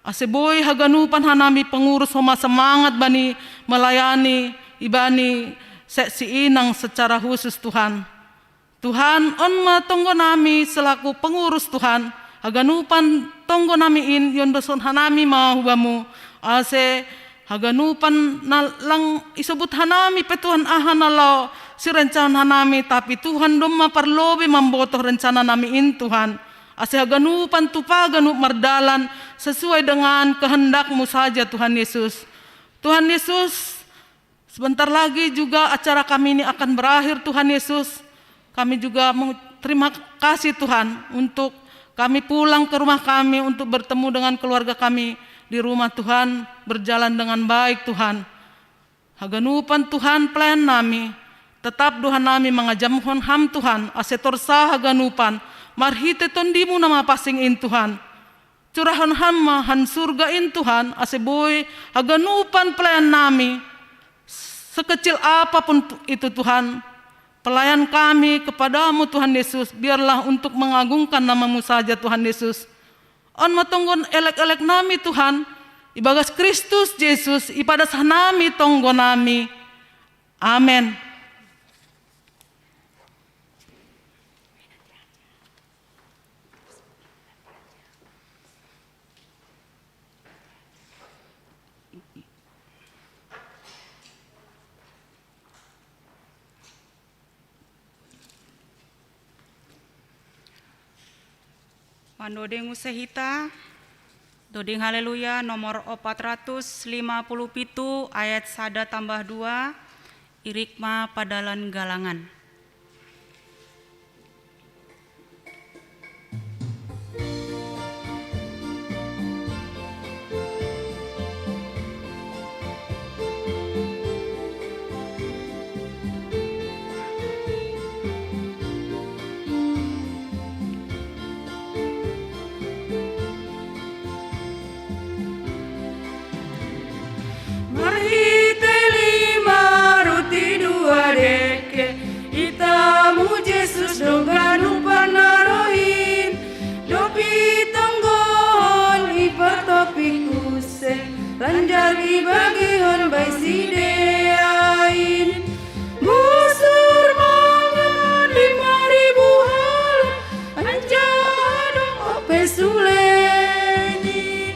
ase boi haganupan hanami pengurus homa semangat bani melayani ibani seksi inang secara khusus, Tuhan. Tuhan, on ma tonggo nami selaku pengurus, Tuhan, haganupan tonggo nami in iondoskon hanami ma hu Bamu, ase haganupan na lang isobut hanami pe, Tuhan, aha na laho sirencanahon hanami, tapi Tuhan domma parlobei mambotoh rencana nami in, Tuhan. Ase haganupan tupa ganup mardalan sesuai dengan kehendak-Mu saja, Tuhan Yesus. Tuhan Yesus, sebentar lagi juga acara kami ini akan berakhir, Tuhan Yesus. Kami juga mau terima kasih, Tuhan, untuk kami pulang ke rumah kami untuk bertemu dengan keluarga kami di rumah, Tuhan, berjalan dengan baik, Tuhan. Haganupan, Tuhan, pelayan nami, tetap do hanami mangajamhon Ham, Tuhan, ase torsa haganupan marhite Tondi-Mu na mapansing in, Tuhan. Curahon Ham ma han surga in, Tuhan, ase boi haganupan pelayan nami, sekecil apapun tu-, itu, Tuhan, pelayan kami kepada-Mu, Tuhan Yesus, biarlah untuk mengagungkan nama-Mu saja, Tuhan Yesus. On ma tonggo elek-elek nami, Tuhan, ibagas Kristus Jesus ipadas hanami tonggo nami. Amen. Pandoding use hita, doding haleluya nomor opat ratus lima puluh pitu ayat sada tambah dua, irikma padalan galangan. Marhite lima ruti dua deke, itamu Jesus dong ganupan narohin, dopi tonggohon ipartopi use, lanjar ibagihon bai sideain. Busur mangan lima ribu halak, anjaha dong ope suleni.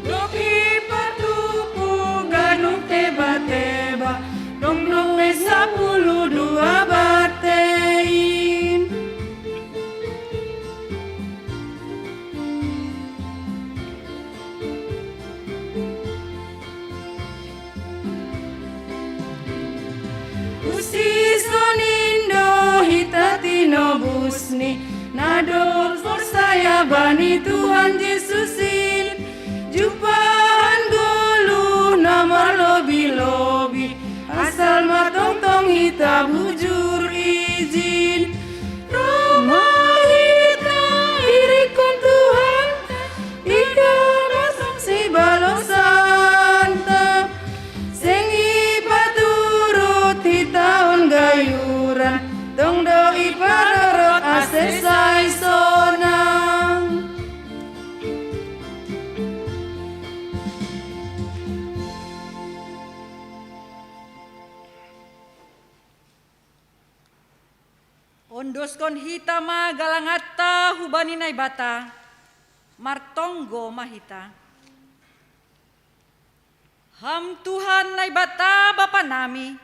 Dopi partupu ganup teba-teba, dong dope sapuluh dua batein. Usi sonin do hita tinobusni, na dob porsaya bani Tuhan Jesusin, jumpahan goluh na marlobih-lobih, asal ma tongtong hita bujur ijin. Roh ma hita irikkon Tuhanta, ida na sangsi balosanta. Seng ipaturut hita on gayuran, tong do iparorot ase sai sonang. Ondoskon hita ma galanganta hubani Naibata, martonggo ma hita. Ham Tuhan Naibata Bapa nami,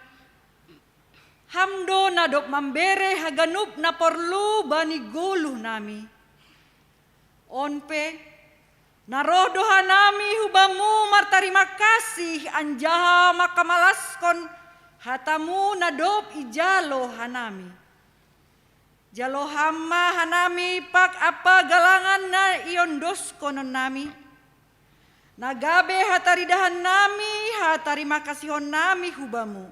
Ham do na dob mambere haganup na porlu bani goluh nami. On pe, na roh do hanami hu Bamu martarima kasih anjaha mangkamalaskon hataMu na dob ijalo hanami. Jalo Ham ma hanami pak ampa galangan na iondoskononnami, na gabe hataridahannami, hatarimakasihonnami hu Bamu.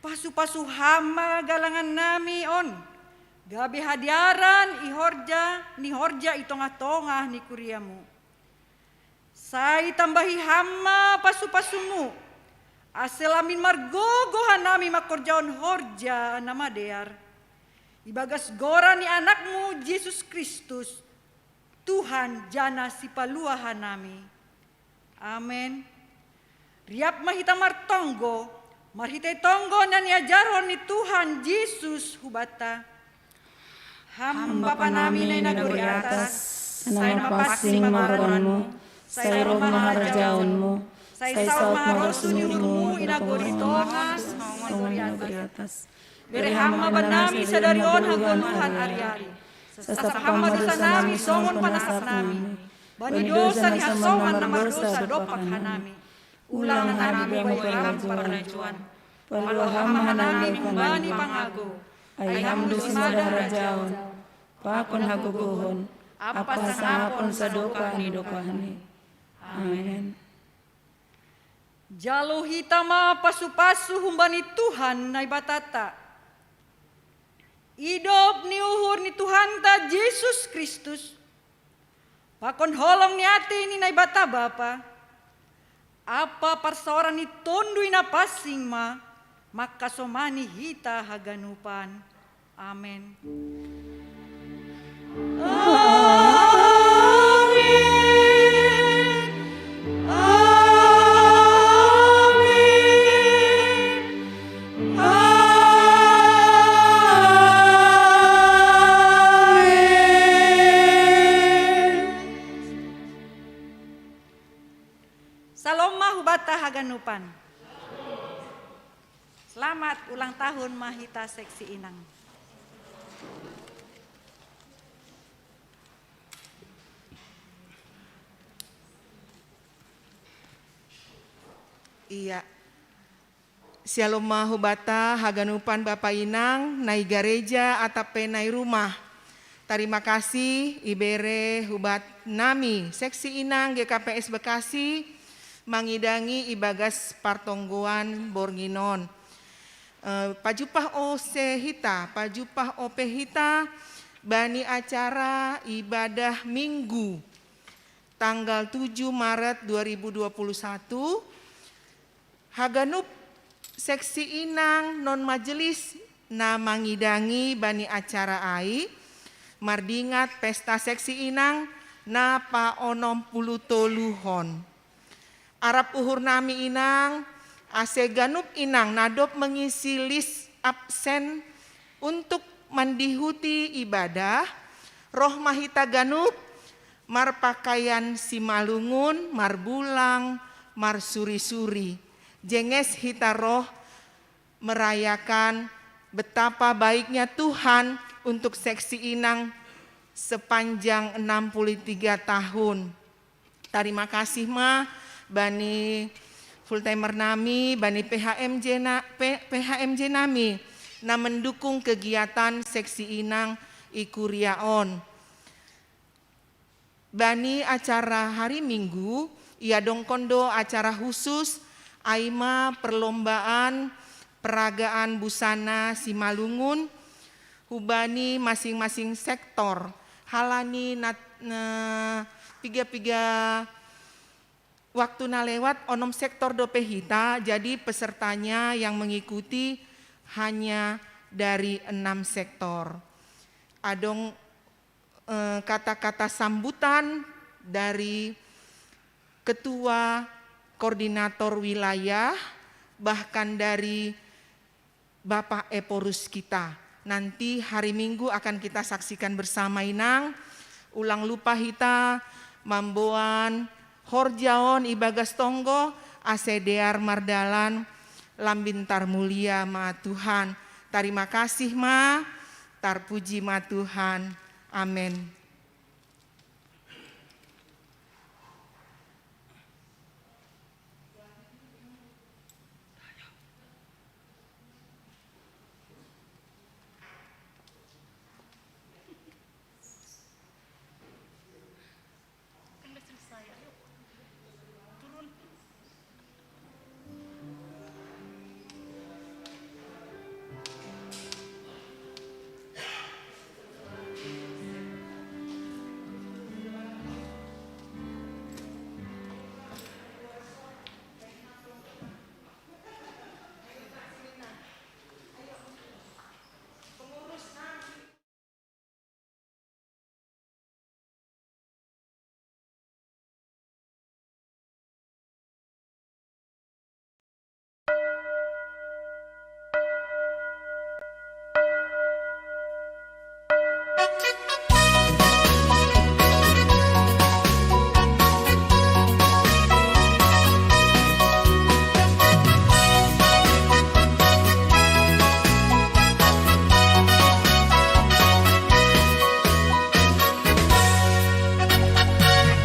Pasu-pasu Ham ma galangannami on, gabe hadearan i horja ni horja i tongah-tongah ni kuriaMu. Sai tambahi Ham ma pasu-pasuMu, ase la min margogoh hanami mangkorjahon horja na madear, ibagas goran ni AnakMu Jesus Kristus, Tuhan janah Sipalua hanami. Amen. Riap ma hita martonggo, marhitei tonggo na niajarhon ni Tuhan Jesus hubanta. Ham Bapa nami na i nagori atas, sai ma pansing ma goranMu, sai roh ma harajaonMu, sai saut ma rosuh ni uhurMu i nagori tongah songon i nagori atas. Bere Ham ma bannami sadari on hagoluhan ari-ari. Sasap Ham ma dousanami songon panasapnami bani dousa ni hasoman na mardosa dompak hanami. Ulang hanami bahen Ham parlanjuan. Palua Ham ma hanami humbani pangago. Ai Ham do simada harajaon, pakon hagogohon, ampa hasangapon sadokah ni dokahni. Amen. Jalo hita ma pasu-pasu humbani Tuhan Naibatanta. Idop ni uhur ni Tuhanta Jesus Kristus, pakon holong ni atei ni Naibata Bapa, ampa parsaoran ni Tonduy Napansing ma mangkasomani hita haganupan. Amen. Amen. Amen. Amen. Salom ma hubanta haganupan. Selamat ulang tahun ma hita seksi inang. Iya. Syalom mahubata haganupan bapa inang nai gareja atap pe nai rumah. Tarima kasih ibere hubat nami seksi inang G K P S Bekasi mangidangi ibagas partonggoan bornginon. Eh, pajupah o se hita, pajupah o pe hita bani acara ibadah minggu tanggal tujuh Maret dua ribu dua puluh satu. Haganup seksi inang non majelis na mangidangi bani acara ai mardingat pesta seksi inang na pa onom puluh tolu hon. Arap uhur nami inang ase ganup inang nadop mengisi lis absen untuk mandihuti ibadah, roh mahita ganup marpakaian simalungun, marbulang, marsuri-suri. Jenges hita roh merayakan betapa baiknya Tuhan untuk seksi inang sepanjang enam puluh tiga tahun. Tarima kasih ma bani full timer nami, bani P H M J na, P, P H M J nami na mendukung kegiatan seksi inang i kuria on. Bani acara hari Minggu, ia dongkon do acara khusus, ai ma perlombaan peragaan busana simalungun hubani masing-masing sektor. Halani nat, ne, piga-piga waktu na lewat onom sektor do pe hita, jadi pesertanya yang mengikuti hanya dari enam sektor. Adong eh, kata-kata sambutan dari ketua koordinator wilayah, bahkan dari Bapak Ephorus kita. Nanti hari Minggu akan kita saksikan bersama inang. Ulang lupa hita mamboan horja on ibagas tonggo ase dear mardalan lambin tarmulia ma Tuhan. Tarima kasih ma, tarpuji ma Tuhan. Amen.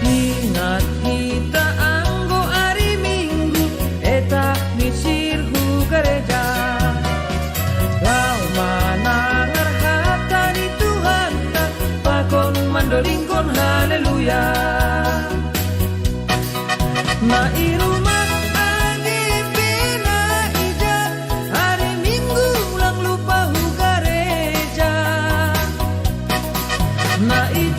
Ingat hita anggo ari Minggu, eta misir hu gareja. Lau manangar hata ni Tuhanta, pakon mandolingkon haleluya. Na i rumah age pe na ija, ari Minggu ulang lupa hu gareja. Na i